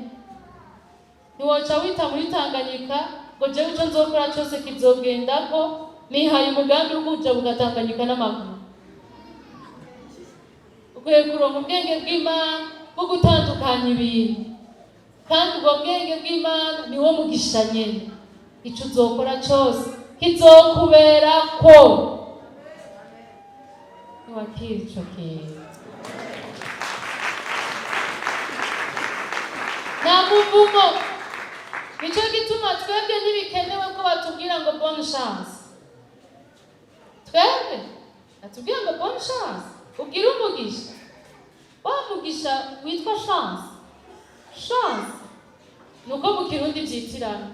Ntiwoca wita muri Tanganyika ngo: "Jewe icyo nzokora cyose kizogendako, nihaye umugambi wo kujabuka Tanganyika n'amaguru." Ukwiye kuronka ubwenge bw'Imana bwo gutandukanya ibintu, kandi ubwo bwenge bw'Imana niwo mugisha nyene. Icyo uzokora cyose kizokuberako. Niwakira ico kintu, nta muvumo. Nicyo gituma twebwe ntibikenewe ko batubwira ngo bonne chance. Twebwe batubwira ngo bonne chance, ugire umugisha. Wa mugisha witwa chance, chance ni uko mu Kirundi byitirana,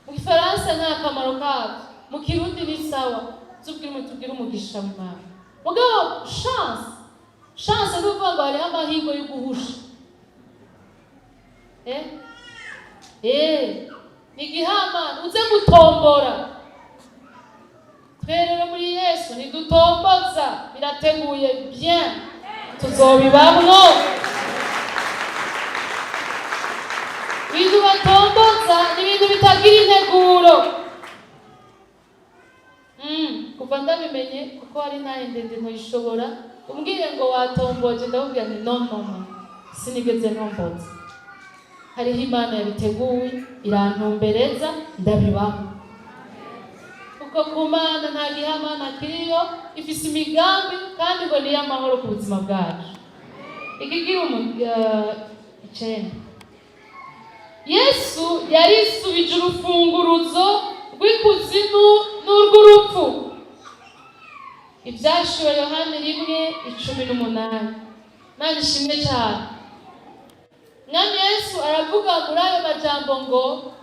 mu Gifaransa nta kamaro kabyo, mu Kirundi ni sawa. Tubwire umuntu, tubwire umugisha w'Imana. Mugabo chance, chance ni ukuvuga ngo hariho amahirwe yo guhusha. Ni igihamana uze gutombora. Twe rero muri Yesu ntidutomboza, birateguye bien, tuzobibamwo. Ibintu batomboza ni ibintu bitagira integuro. Kuva ndabimenye, kuko hari ntaye ndende ntuyishobora, umbwiye ngo watomboje, ndakubwira nti no, no, no, sinigeze ntomboza. Hariho Imana yabiteguye, irantumbereza, ndabibaho. Kuko ku Mana nta gihamana kiriyo, ifise imigambi kandi ngo ni iy'amahoro ku buzima bwacu. Ikigira 9, Yesu yarisubije urufunguruzo rw'ikuzimu n'urw'urupfu. Ibyahishuwe Yohani 1:18. Imana ishimwe cyane. Mwami Yesu aravuga muri ayo majambo ngo: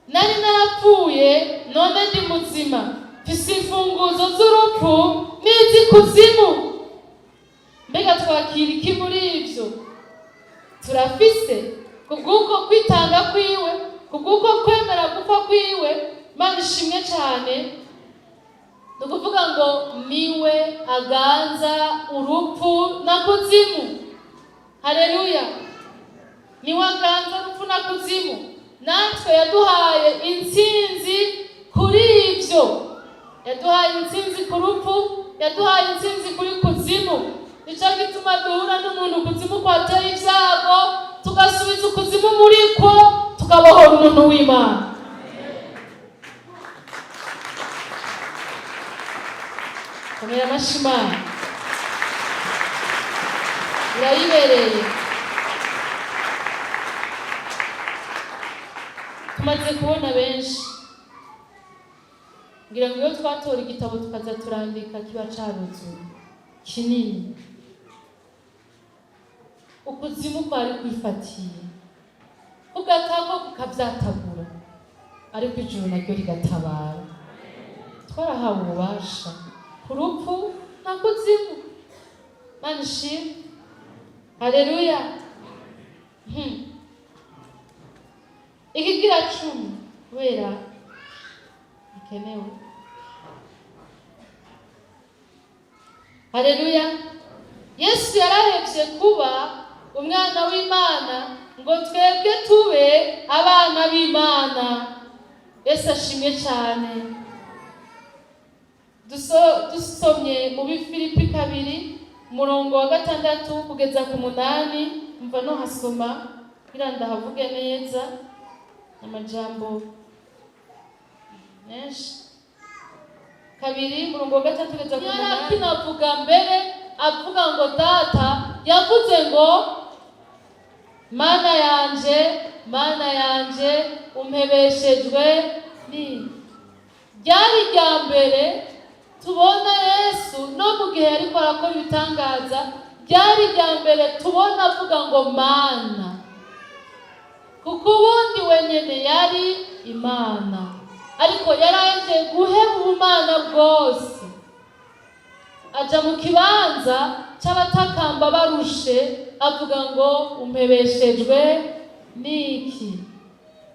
"Nari narapfuye, none ndi muzima, mfise imfunguzo z'urupfu n'iz'ikuzimu." Mbega twakira iki muri ibyo? Turafise kubw'uko kwitanga kwiwe, kubw'uko kwemera gupfa kwiwe. Imana ishimwe cyane. Ni ukuvuga ngo niwe aganza urupfu na kuzimu. Haleluya! Niwe aganza urupfu na kuzimu. Natwe yaduhaye intsinzi kuri ibyo, yaduhaye intsinzi ku rupfu, yaduhaye intsinzi kuri kuzimu. Nicyo gituma duhura n'umuntu kuzimu kwateye ibyago, tugasubiza ukuzimu muri ko, tukabohora umuntu w'Imana. Komera amashyi Imana, irayibereye. Tumaze kubona benshi, ngira ngo iyo twatora igitabo tukaza turandika kiba caruzuye kinini. Ukuzimu kwari kwifatiye kugatako kukavyatagura, ariko ijuru naryo rigatabara. Twarahawe ububasha ku rupfu na kuzimu. Mana ishimwe, haleluya. Ikigira 10, kubera bikenewe. Haleluya! Yesu yarahevye kuba umwana w'Imana ngo twebwe tube abana b'Imana. Yesu ashimwe cyane. Dusomye mu Bifilipi 2, umurongo wa 6 kugeza ku 8. Mva no hasoma kugira ndahavuge neza, amajambo menshi. 2, umurongo wa 6 kugeza ku 8. Akinavuga mbere avuga ngo data, yavuze ngo: "Mana yanje, Mana yanje, umpebeshejwe ni." Ryari rya mbere tubona Yesu no mu gihe ariko arakora ibitangaza, ryari rya mbere tubona avuga ngo Mana, kuko ubundi wenyine yari Imana, ariko yaraje guheba ubumana bwose, aja mu kibanza c'abatakamba barushe, avuga ngo: "Umpebeshejwe niki?"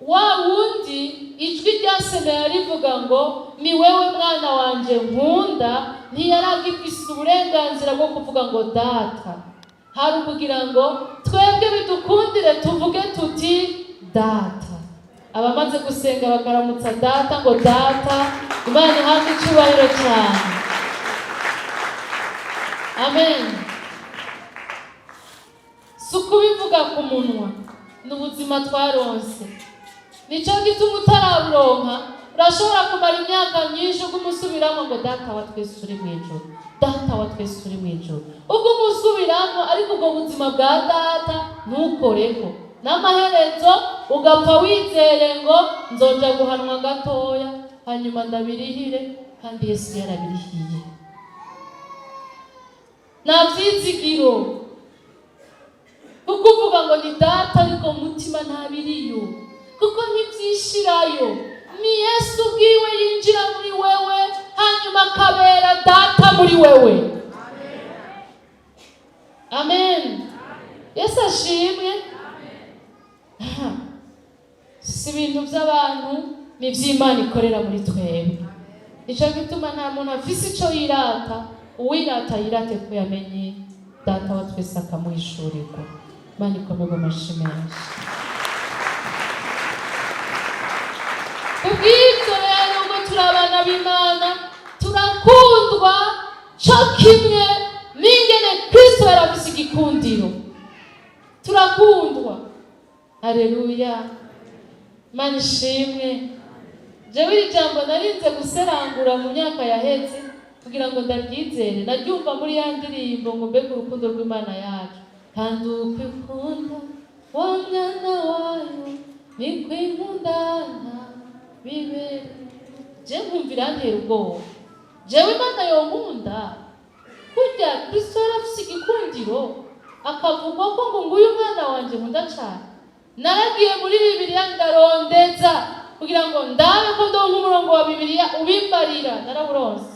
Wa wundi ijwi ryasemeye rivuga ngo: "Ni wewe mwana wanje nkunda", ntiyaragifise uburenganzira bwo kuvuga ngo data. Hari ukugira ngo twebwe bidukundire tuvuge tuti data. Abamaze gusenga bakaramutsa data ngo data, Imana ihabwe icyubahiro cyane. Amen. Si ukubivuga ku munwa, ni ubuzima twaronse. Nicyo gituma utaraburonka urashobora kumara imyaka myinshi uguma usubiramo ngo: "Data wa twese uri mu ijuru." Data wa twese uri mu ijuru. Ubwo umusubiramo, ariko ubwo buzima bwa data ntukoreko, n'amaherezo ugapfa wizeye ngo nzoja guhanwa gatoya hanyuma ndabirihire, kandi Yesu yarabirihiye. Nta byizigiro, kuko uvuga ngo ni data ariko mu mutima ntabiriyo, kuko ntibyishirayo. Ni Yesu ubwiwe yinjira muri wewe, hanyuma akabera data muri wewe. Amen. Yesu ashimwe. Aha. Si ibintu by'abantu, ni iby'Imana ikorera muri twebwe. Nicyo gituma nta muntu afise icyo yirata. Uwirata yirate ko yamenye Data wa twese akamuhishurirwa. Imana ikomerwe amashyi menshi. Kubw'ibyo rero, ngo turi abana b'Imana, turakundwa cyo kimwe n'ingene Kristo yari afise igikundiro. Turakundwa. Haleluya, Imana ishimwe. Jewe iri jambo narinze guserangura mu myaka yaheze kugira ngo ndaryizere. Naryumva muri ya ndirimbo ngo mbega urukundo rw'Imana yacu, kandi uko ikunda wa mwana wayo niko inkundana bibere. Je nkumva irantera ubwoba. Jewe Imana yonkunda kurya Kristo yari afise igikundiro, akavugwa ko ngo nguyu mwana wanje nkunda cane. Naragiye muri Bibiliya ndarondeza kugira ngo ndabe ko ndonka umurongo wa Bibiliya ubimbarira. Narawuronse,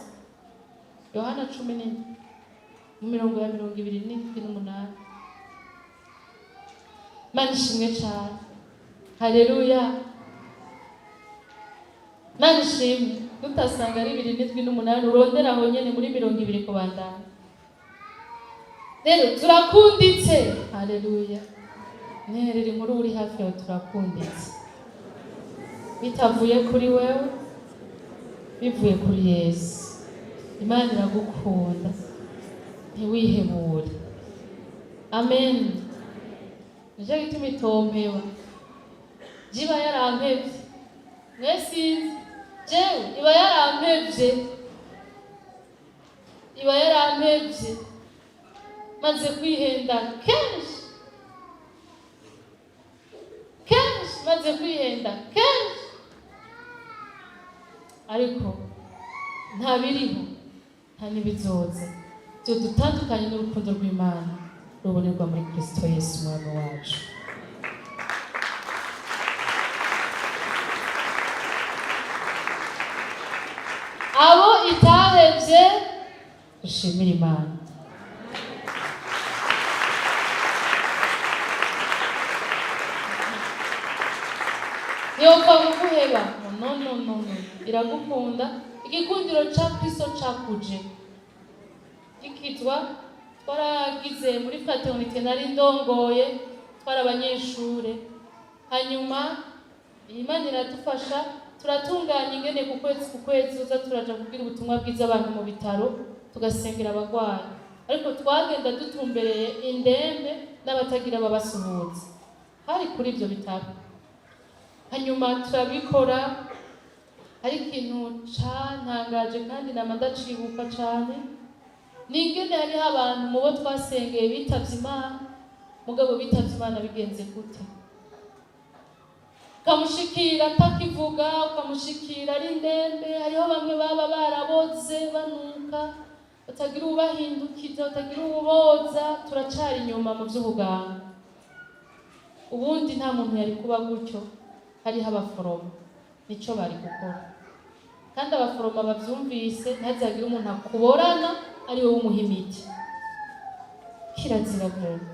Yohana 14 mu mirongo ya 27 n'umunani. Mana ishimwe cane. Haleluya, Mana ishimwe. Tutasanga ari 27 n'umunani, urondera aho nyene muri 20 kubandanya. Rero turakunditse. Haleluya. Nterera inkuru uri hafi yawe, turakunditse bitavuye kuri wewe, bivuye kuri Yesu. Imana iragukunda, ntiwihebure. Amen. Nicyo gituma itompeba. Jiba yarampevye, mwe sinzi, jewe iba yarampevye, iba yarampevye. Maze kwihenda kenshi kenshi, maze kwihenda kenshi, ariko nta biriho, nta n'ibizoza byo dutandukanye n'urukundo rw'Imana rubonerwa muri Kristo Yesu Umwami wacu. Abo itahevye, dushimire Imana. Ntiyopfa kuguheba. No, no, no, no, iragukunda. Igikundiro ca Kristo cakuje gikizwa. Twaragize muri fraternité, nari ndongoye, twari abanyeshure. Hanyuma Imana iradufasha, turatunganya ingene ku kwezi ku kwezi uza turaja kubwira ubutumwa bwiza abantu mu bitaro, tugasengera abagwayi, ariko twagenda dutumbereye indembe n'abatagira babasuhuza hari kuri ibyo bitaro. Hanyuma turabikora. Hari ikintu cantangaje kandi nama ndacibuka cane, ni ingene hariho abantu mu bo twasengeye bitavye Imana. Mugabo bitavye Imana bigenze gute? Ukamushikira atakivuga, ukamushikira ari ndembe. Hariho bamwe baba baraboze, banuka, batagira ubahindukiza, batagira uwuboza. Turacari inyuma mu vy'ubuganga. Ubundi nta muntu yari kuba gutyo. Hariho abaforoma, nico bari gukora. Kandi abaforoma bavyumvise, ntihazagire umuntu akuborana ari wowe umuha imiti. Kirazira muntu.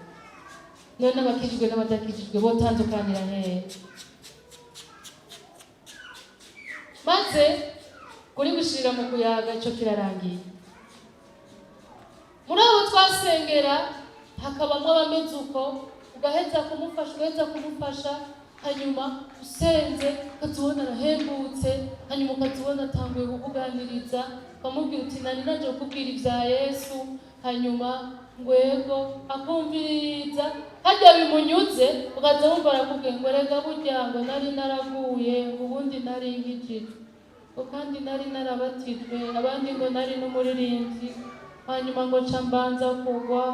None abakijijwe n'abadakijijwe botandukanira hehe? Maze kuri gushirira mu kuyaga, ico kirarangiye. Muri abo twasengera hakabamwo abameze uko, ugaheza kumufasha, ugaheza kumufasha, hanyuma usenze ukazibona arahembutse, hanyuma ukazibona atanguye kukuganiriza, ukamubwira uti nari naje kukubwira ibya Yesu, hanyuma ngwego akumviriza harya bimunyuze, ukaza wumva arakubwiye ngo rega burya ngo nari naraguye, ngo ubundi nari nkijijwe, ngo kandi nari narabatijwe, abandi ngo nari n'umuririmbyi. Hanyuma ngo nca mbanza kugwa,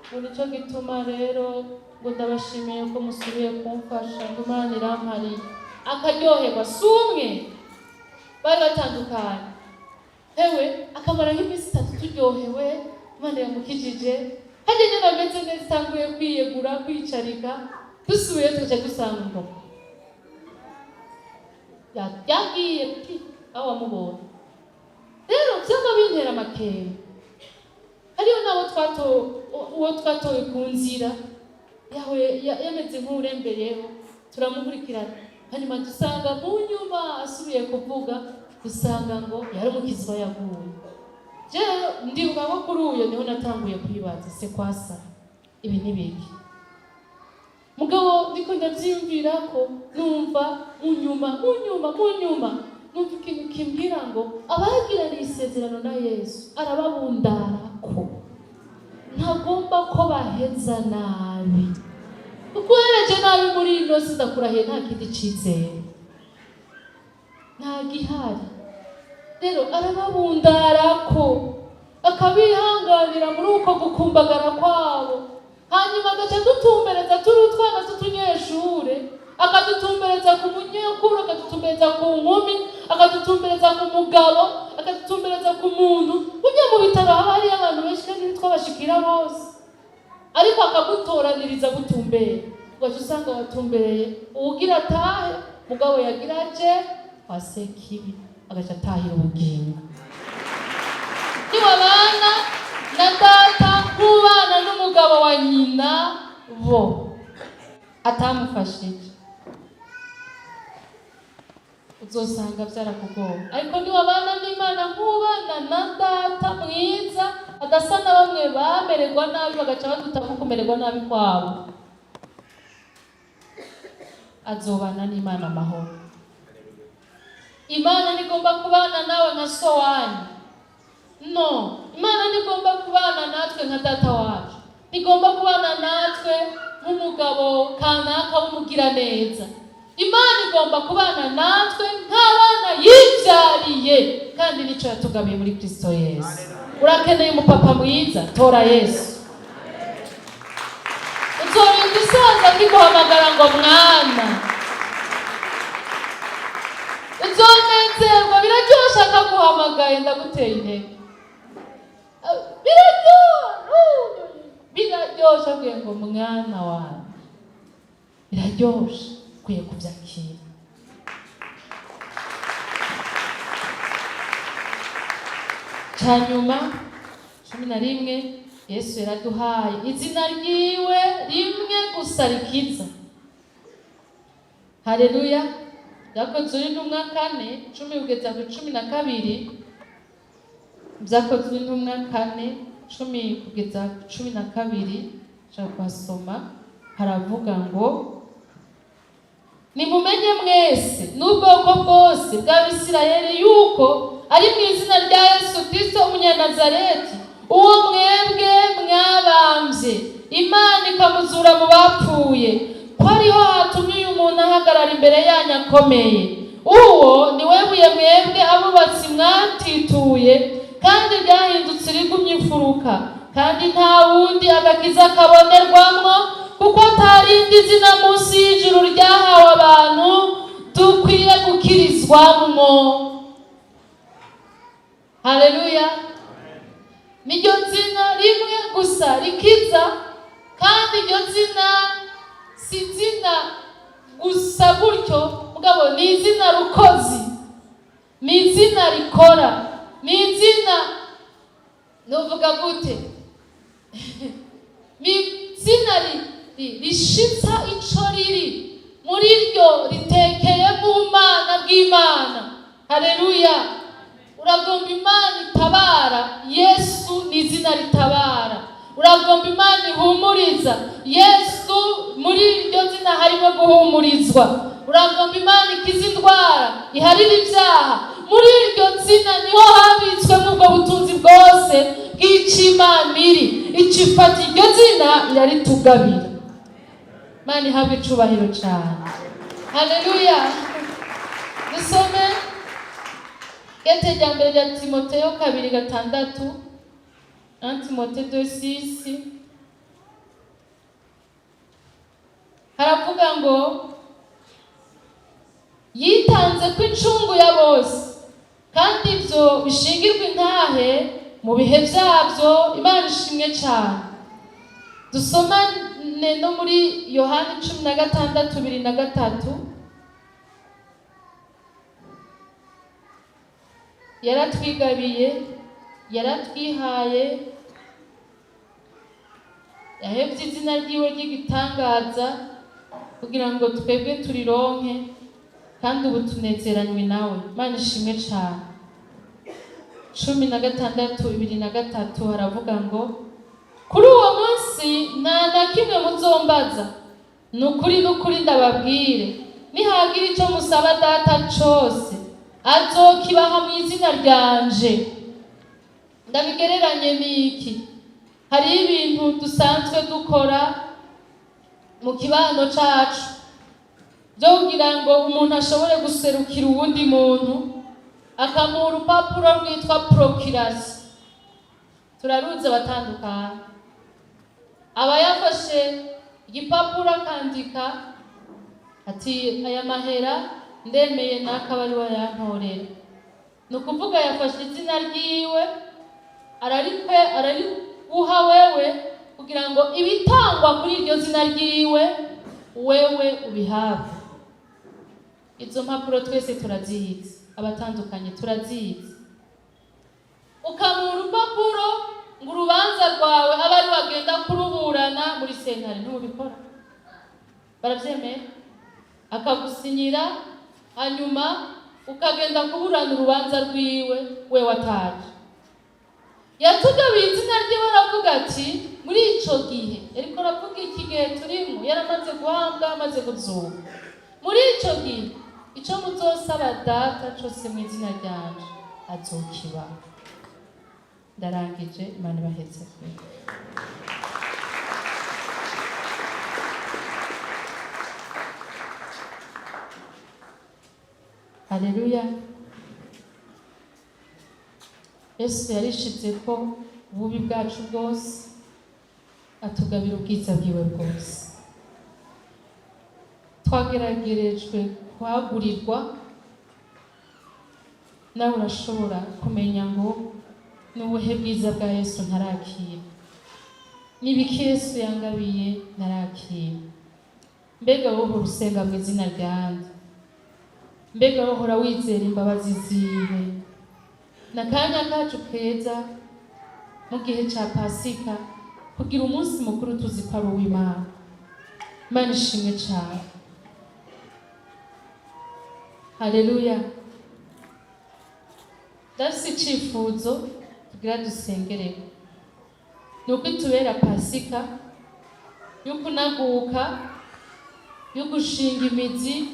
ngo nicyo gituma rero ngo ndabashimiye ko musubiye kumfasha, ngo Imana irampariye. Akaryoherwa. Si umwe, bari batandukanye. Hewe, akamara nk'iminsi 3 turyohewe, Imana yamukijije, hajya nyine ameze neza, itanguye kwiyegura, kwicarika. Dusubiye tugaca dusanga ngo yagiye pi aho wamubonye. Rero vyama bintera amakenga. Hariho n'abo uwo twatowe ku nzira yawe, yameze nk'uwurembeyeho, turamukurikirana, hanyuma dusanga mu nyuma asubiye kuvuga, dusanga ngo yari umukizwa yaguye. Jewe ndibuka ko kuri uyo niho natanguye kwibaza: se kwasa ibi ni biki? Mugabo ndiko ndavyiyumvira ko numva mu nyuma, mu nyuma, mu nyuma numva ikintu kimbwira ngo abagiraniye isezerano na Yesu arababundarako, ntagomba ko baheza nabi, kuko uhereje nabi muri ino si, ndakurahiye, nta kindi cizere, nta gihari. Rero arababundarako, akabihanganira muri uko gukumbagara kwabo, hanyuma agaca dutumbereza turi utwana tw'utunyeshure, akadutumbereza ku munyekuru, akadutumbereza ku nkumi, akadutumbereza ku mugabo, akadutumbereza ku muntu. Burya mu bitaro haba hariyo abantu benshi kandi ntitwabashikira bose, ariko akagutoraniriza gutumbera, ugaca usanga watumbereye uwugira atahe, mugabo yagira aje kwa Sekibi, agaca atahira ubugingo. Niwabana na data nk'ubana n'umugabo wa nyina bo atamufashije, uzosanga byarakugoye. Ariko niwabana n'Imana nk'ubana na data mwiza, adasa na bamwe bamererwa nabi bagaca badutamo kumererwa nabi kwabo, azobana n'Imana amahoro. Imana ntigomba kubana nawe nka so wanyu. No, Imana ntigomba kubana natwe nka data wacu, ntigomba kubana natwe nk'umugabo kanaka w'umugiraneza. Imana igomba kubana natwe nk'abana yibyariye, kandi nicyo yatugabiye muri Kristo Yesu. Urakeneye umupapa mwiza? Tora Yesu. Uzorinda usaza akiguhamagara ngo mwana. Uzonezerwa. Biraryoshe akaguhamagaye. Ndaguteye intege. Biraryoshe, biraryoshe abwiye ngo mwana wanjye. Biraryoshe, ukwiye kubyakira. Cya nyuma, 11, Yesu yaraduhaye izina ryiwe rimwe gusa rikiza. Haleluya! Byakozwe n'Intumwa 4:10 kugeza ku 12. Byakozwe n'Intumwa 4:10 kugeza ku 12, nshaka kuhasoma. Haravuga ngo: "Nimumenye mwese n'ubwoko bwose bw'Abisirayeli yuko ari mu izina rya Yesu Kristo umunyanazareti, uwo mwebwe mwabambye, Imana ikamuzura mu bapfuye, ko ariho hatumye uyu muntu ahagarara imbere yanyu akomeye. Uwo ni we buye mwebwe abubatsi mwatituye, kandi ryahindutse irigumye imfuruka. Kandi nta wundi agakiza kabonerwamwo, kuko atarindi zina munsi y'ijuru ryahawe abantu dukwiye gukirizwamwo." Haleluya! Niryo zina rimwe gusa rikiza, kandi iryo zina si izina gusa gutyo, mugabo ni izina rukozi, ni izina rikora, ni izina, nuvuga gute, ni izina rishitsa ico riri muri ryo, ritekeye mu Mana bw'Imana. Haleluya! Uragomba Imana itabara? Yesu ni izina ritabara. Uragomba Imana ihumuriza? Yesu, muri iryo zina harimo guhumurizwa. Uragomba Imana ikiza indwara, iharira ibyaha? Muri iryo zina niho habitswemo ubwo butunzi bwose bw'icyo Imana iri. Icifata iryo zina iraritugabira. Imana ihabwe icubahiro cyane. Haleluya! Dusome gete rya mbere rya Timoteyo 2:6. 1 Timothée 2:6 haravuga ngo yitanze ko incungu ya bose, kandi ibyo bishingirwa intahe mu bihe byabyo. Imana ishimwe cyane. Dusomane no muri Yohani 16:23. Yaratwigabiye, yaratwihaye, yahebye izina ryiwe ry'igitangaza kugira ngo twebwe turironke, kandi ubu tunezeranywe nawe. Imana ishimwe cyane. 16:23 haravuga ngo kuri uwo munsi nta na kimwe muzombaza. Ni ukuri, n'ukuri ndababwire, nihagira icyo musaba Data cose, azokibaha mu izina ryanje. Ndabigereranye n'iki? Hariho ibintu dusanzwe dukora mu kibano cacu byo kugira ngo umuntu ashobore guserukira uwundi muntu, akamuha urupapuro rwitwa procuration. Turaruzi abatandukanye. Aba yafashe igipapuro akandika ati aya mahera ndemeye n'akaba ari we yantorera. Ni ukuvuga yafashe izina ryiwe ararikwe, arariguha wewe kugira ngo ibitangwa kuri iryo zina ryiwe wewe ubihabwe. Izo mpapuro twese turazizi, abatandukanye turazizi. Ukamuha urupapuro ngo urubanza rwawe abe ari wagenda kuruburana muri sentare. Ntubikora, barabyemeye, akagusinyira, hanyuma ukagenda kuburana urubanza rwiwe we wataje. Yatugabiye izina ryiwe, aravuga ati muri ico gihe, ariko aravuga iki gihe turimo, yaramaze guhambwa, amaze kuzuka. Muri ico gihe, ico muzosaba Data cose mu izina ryanje, azokibaha. Ndarangije. Imana ibahetse. Haleluya! Yesu yarishize ko ububi bwacu bwose, atugabira ubwiza bwiwe bwose. Twageragerejwe kwagurirwa. Nawe urashobora kumenya ngo ni ubuhe bwiza bwa Yesu ntarakira, n'ibiki Yesu yangabiye ntarakira. Mbega wowe uhora usenga mu izina ryanje? Mbega wowe uhora wizera imbabazi ziwe? Ni akanya kacu keza mu gihe cya Pasika kugira umunsi mukuru tuzi ko ari uw'Imana. Imana ishimwe cyane. Haleluya! Ndafise icifuzo tugira dusengereko, ni uko itubera Pasika yo kunaguka, yo gushinga imizi,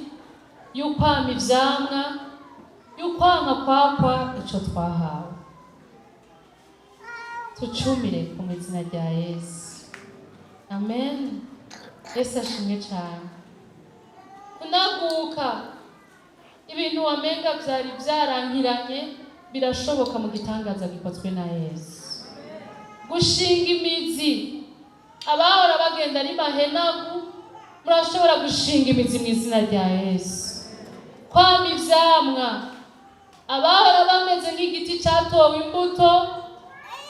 yo kwama ivyamwa, yo kwanka kwakwa ico twahawe. Tucumire mu izina rya Yesu. Amen. Yesu ashimwe cyane. Kunaguka, ibintu wamenga vyari vyarankiranye birashoboka mu gitangaza gikozwe na Yesu. Gushinga imizi, abahora bagenda ari mahenagu, murashobora gushinga imizi mu izina rya Yesu. Kwama ivyamwa, abahora bameze nk'igiti catowe imbuto,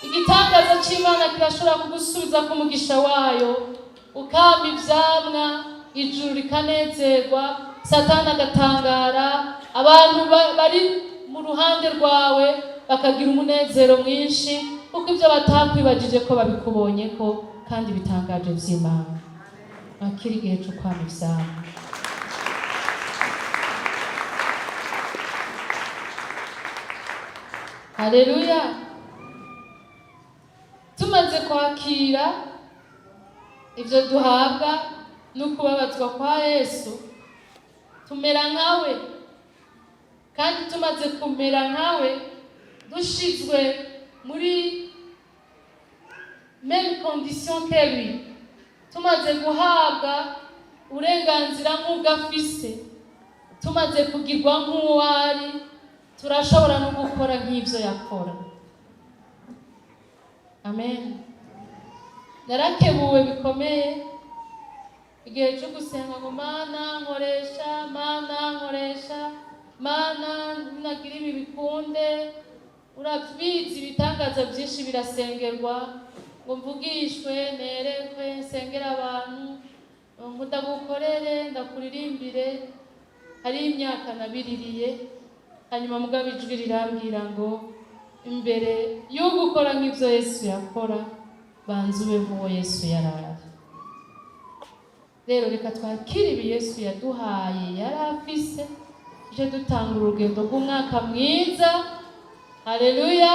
igitangaza c'Imana kirashobora kugusubiza ku mugisha wayo, ukama ivyamwa, ijuru rikanezerwa, Satani agatangara, abantu bari mu ruhande rwawe bakagira umunezero mwinshi, kuko ibyo batakwibagije ko babikubonye ko kandi bitangaje vy'Imana. Akiri igihe cyo kwama ivyamwa. Haleluya! Tumaze kwakira ivyo duhabwa no kubabazwa kwa Yesu, tumera nkawe, kandi tumaze kumera nkawe, dushizwe muri même condition que lui, tumaze guhabwa uburenganzira nk'ubwo afise, tumaze kugirwa nk'uwo ari, turashobora no gukora nk'ivyo yakora. Amen. Narakebuwe bikomeye igihe cyo gusenga ngo: "Mana nkoresha, Mana nkoresha, Mana nagira ibi bikunde." Urabizi, ibitangaza byinshi birasengerwa ngo mvugishwe, nerekwe, nsengere abantu, ngo ndagukorere, ndakuririmbire. Hari imyaka nabiririye. Hanyuma mugabo ijwi rirambwira ngo: "Imbere yo gukora nk'ibyo Yesu yakora, banza ube nk'uwo Yesu yarari." Rero reka twakire ibi Yesu yaduhaye, yari afise tuje dutanga urugendo rw'umwaka mwiza. Haleluya!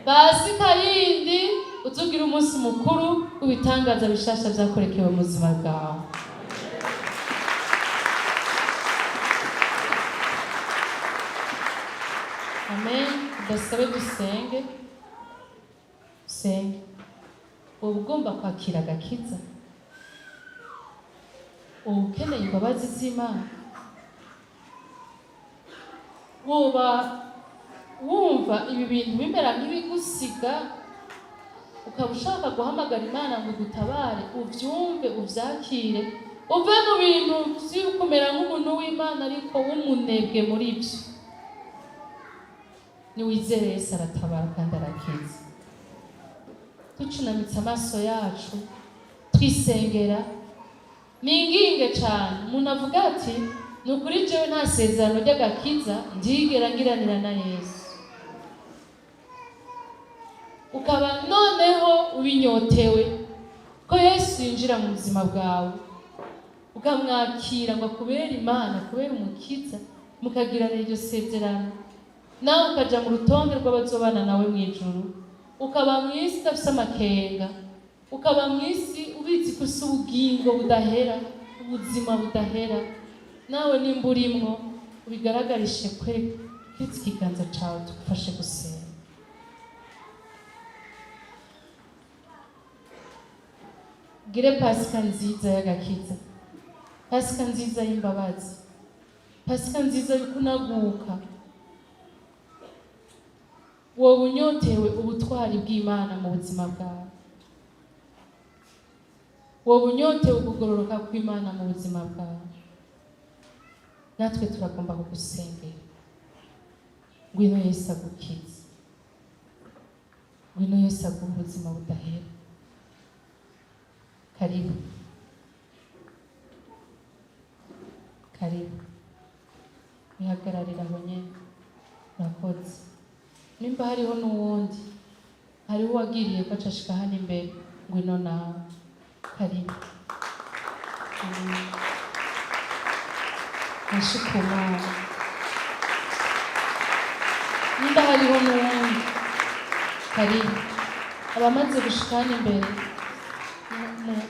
Pasika yindi uzugira umunsi mukuru w'ibitangaza bishasha byakorekewe mu buzima bwawe. Amen. Udasabe dusenge, usenge. Uba ugomba kwakira agakiza, uba ukeneye imbabazi z'Imana, woba wumva ibi bintu bimera nk'ibigusiga, ukaba ushaka guhamagara Imana ngo igutabare, ubyumve, ubyakire, uve mu bintu byo kumera nk'umuntu w'Imana ariko w'umunebwe muri byo. Niwizere Yesu, aratabara kandi arakiza. Ducunamitse amaso yacu, twisengera, ninginge cyane umuntu avuga ati: "Ni ukuri jewe nta sezerano ry'agakiza ndigera ngiranira na Yesu." Ukaba noneho ubinyotewe ko Yesu yinjira mu buzima bwawe, ukamwakira ngo akubere Imana, akubere Umukiza, mukagirana iryo sezerano, nawe ukaja mu rutonde rw'abazobana nawe mu ijuru, ukaba mu isi udafise amakenga, ukaba mu isi ubizi ko ufise ubugingo budahera, ubuzima budahera. Nawe nimba urimwo, ubigaragarishe kwe kwitsa ikiganza cawe, tugufashe gusenga. Gire Pasika nziza y'agakiza, Pasika nziza y'imbabazi, Pasika nziza yo kunaguka. Wowe unyotewe ubutwari bw'Imana mu buzima bwawe, wowe unyotewe ukugororoka kw'Imana mu buzima bwawe, natwe turagomba kugusengera. Ngwino Yesu agukize, ngwino Yesu aguhe ubuzima budahera. Karibu, karibu, wihagararira aho nyene. Urakoze. Nimba hariho n'uwundi, hariho uwagiriye ko acashika hano imbere, ngwino nawe, karibu. Amen. Nashikumana. Nimba hariho n'uwundi, karibu. Abamaze gushika hano imbere,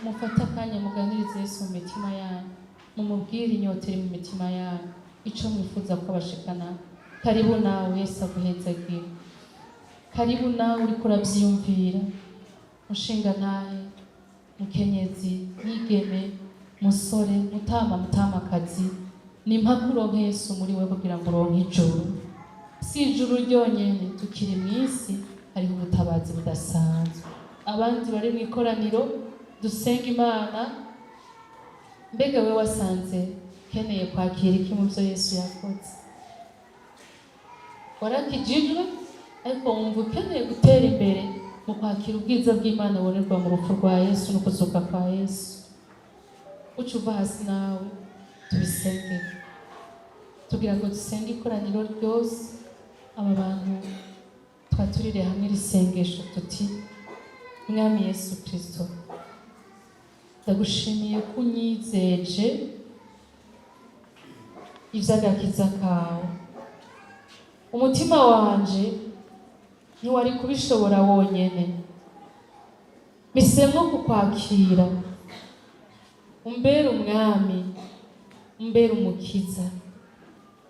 mufate akanya muganirize Yesu mu mitima yanyu, mumubwire inyota iri mu mitima yanyu, ico mwifuza ko bashikana. Karibu nawe, Yesu aguhezagire. Karibu nawe uriko uravyiyumvira, mushinga ntahe, mukenyezi, mwigeme, musore, mutama, mutamakazi, ni mpaka uronke Yesu muri we kugira ngo uronke ijuru. Si ijuru ryonyene, tukiri mu isi hariho ubutabazi budasanzwe. Abandi bari mu ikoraniro, dusenga Imana. Mbega we wasanze ukeneye kwakira iki mu byo Yesu yakoze? Warakijijwe ariko wumva ukeneye gutera imbere mu kwakira ubwiza bw'Imana bubonerwa mu rupfu rwa Yesu no kuzuka kwa Yesu. Uca uva hasi nawe tubisenge, tugira ngo dusenge ikoraniro ryose. Aba bantu twaturire hamwe iri sengesho tuti: "Mwami Yesu Kirisito, ndagushimiye ko unyizeje iby'agakiza kawe. Umutima wanje ntiwari kubishobora wonyene. Mpisemwo kukwakira, umbere Umwami, umbere Umukiza.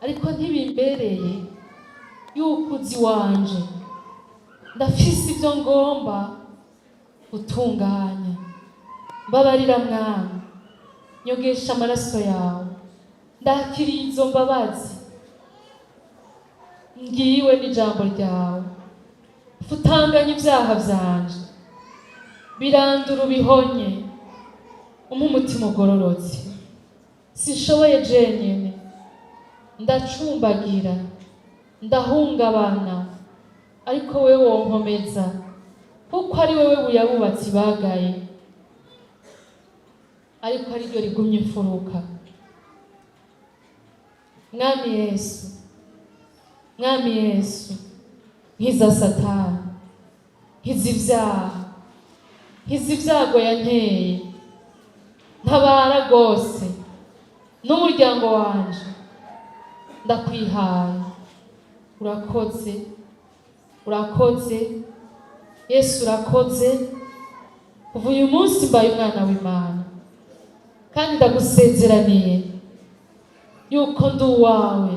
Ariko ntibimbereye yuko uzi wanje, ndafise ibyo ngomba gutunganya. Mbabarira Mwami, nyogesha amaraso yawe. Ndakiriye izo mbabazi ngiwe n'ijambo ryawe." Futanganya ibyaha byanje, birandura, ubihonye, umpe umutima ugororotse. Sinshoboye jenyine, ndacumbagira, ndahungabana, ariko wewe wonkomeza, kuko ari wewe buye abubatsi bagaye, ariko ariryo rigumye imfuruka. Mwami Yesu, Mwami Yesu, nkiza Satani, nkiza ibyaha, nkiza ibyago yanteye. Ntabara rwose n'umuryango wanje, ndakwihaye. Urakoze, urakoze Yesu, urakoze. Kuva uyu munsi mbaye umwana w'Imana, kandi ndagusezeraniye yuko ndi uwawe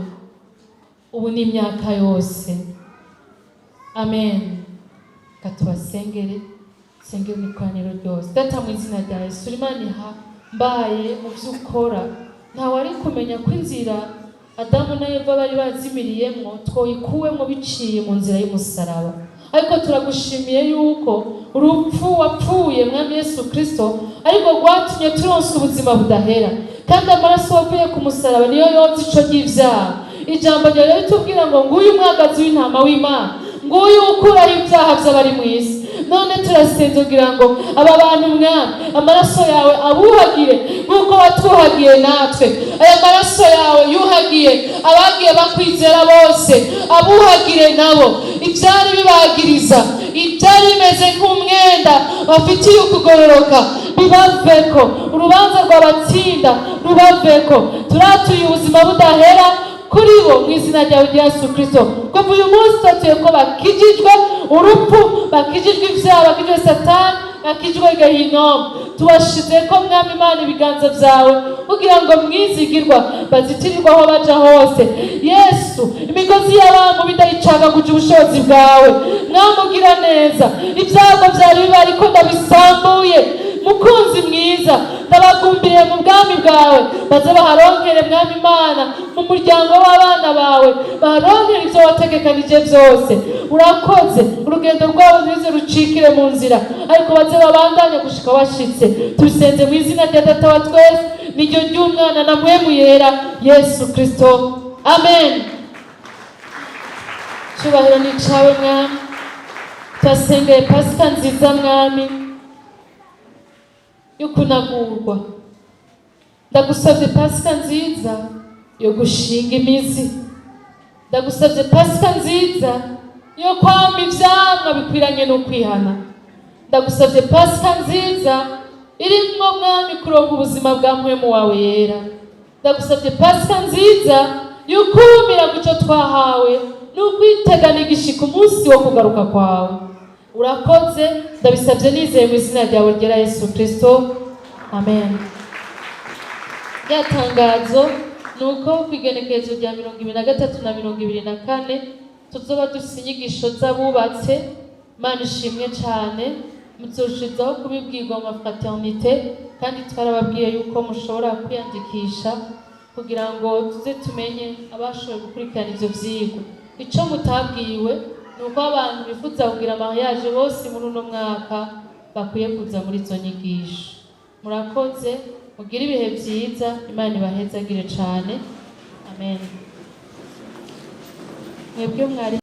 ubu n'imyaka yose. Amen. Reka tubasengere, sengere mu ikoraniro ryose. Data, mu izina rya Yesu, Imana ihambaye mu byo ukora, ntawe ari kumenya ko inzira Adamu na Eva bari bazimiriyemwo twoyikuwemwo biciye mu nzira y'umusaraba. Ariko turagushimiye yuko urupfu wapfuye, Mwami Yesu Kristo, ariko rwatumye turonsa ubuzima budahera, kandi amaraso wavuye ku musaraba niyo yoza ico ry'ivyaha. Ijambo ryawe ritubwira ngo: "Nguyu umwagazi w'intama w'Imana, nguyu ukuraho ibyaha by'abari mu isi." None turasenze kugira ngo aba bantu, Mwami, amaraso yawe abuhagire nk'uko watwuhagiye natwe. Aya maraso yawe yuhagiye abagiye bakwizera bose, abuhagire nabo. Ibyari bibagiriza, ibyari bimeze nk'umwenda bafitiye ukugororoka, bibaveko. Urubanza rwabatsinda rubaveko. Turatuye ubuzima budahera kuri bo mu izina ryawe rya Yesu Kirisito. Kuva uyu munsi turatuye ko bakijijwe urupfu, bakijijwe ibyaha, bakijijwe Satani, bakijijwe gehinomu. Tubashize ko, Mwami Imana, ibiganza byawe kugira ngo mwizigirwa bazitirirwe aho baja hose. Yesu, imigozi y'abantu bidayicagaguje ubushobozi bwawe. Mwamugira neza, ibyago byari bibari ko ndabisambuye. Mukunzi mwiza, ndabagumbiriye mu bwami bwawe, baze baharonkere, Mwami Imana, mu muryango w'abana bawe, baharonkere ibyo wategekanije byose. Urakoze. Urugendo rwabo ntiruze rucikire mu nzira, ariko baze babandanye gushika washitse. Tubisenze mu izina rya Data wa twese, niryo ry'Umwana na Mpwemu Yera, Yesu Kristo, amen. Cyubahiro ni icawe, Mwami. Turasengeye Pasika nziza, Mwami, yo kunagurwa. Ndagusabye Pasika nziza yo gushinga imizi. Ndagusabye Pasika nziza yo kwama ivyamwa bikwiranye n'ukwihana. Ndagusabye Pasika nziza irimwo, Mwami, kuronka ubuzima bwa Mpwemu wawe Yera. Ndagusabye Pasika nziza y'ukumira kuco twahawe n'ukwitegana igishika umunsi wo kugaruka kwawe. Urakoze. Ndabisabye nizeye mu izina ryawe ryera Yesu Kristo, amen. Rya tangazo ni uko ku igenekerezo rya 23 na 24 tuzoba dufite inyigisho z'abubatse. Imana ishimwe cyane. Muzoshizaho kubibwirwa mu ma fraternité, kandi twarababwiye yuko mushobora kwiyandikisha kugira ngo tuze tumenye abashoboye gukurikirana ivyo vyigwa. Ico mutabwiwe ni uko abantu bifuza kugira mariage bose muri uno mwaka bakwiye kuza muri izo nyigisho. Murakoze, mugire ibihe vyiza, Imana ibahezagire cane. Amen. Mwebwe mwari.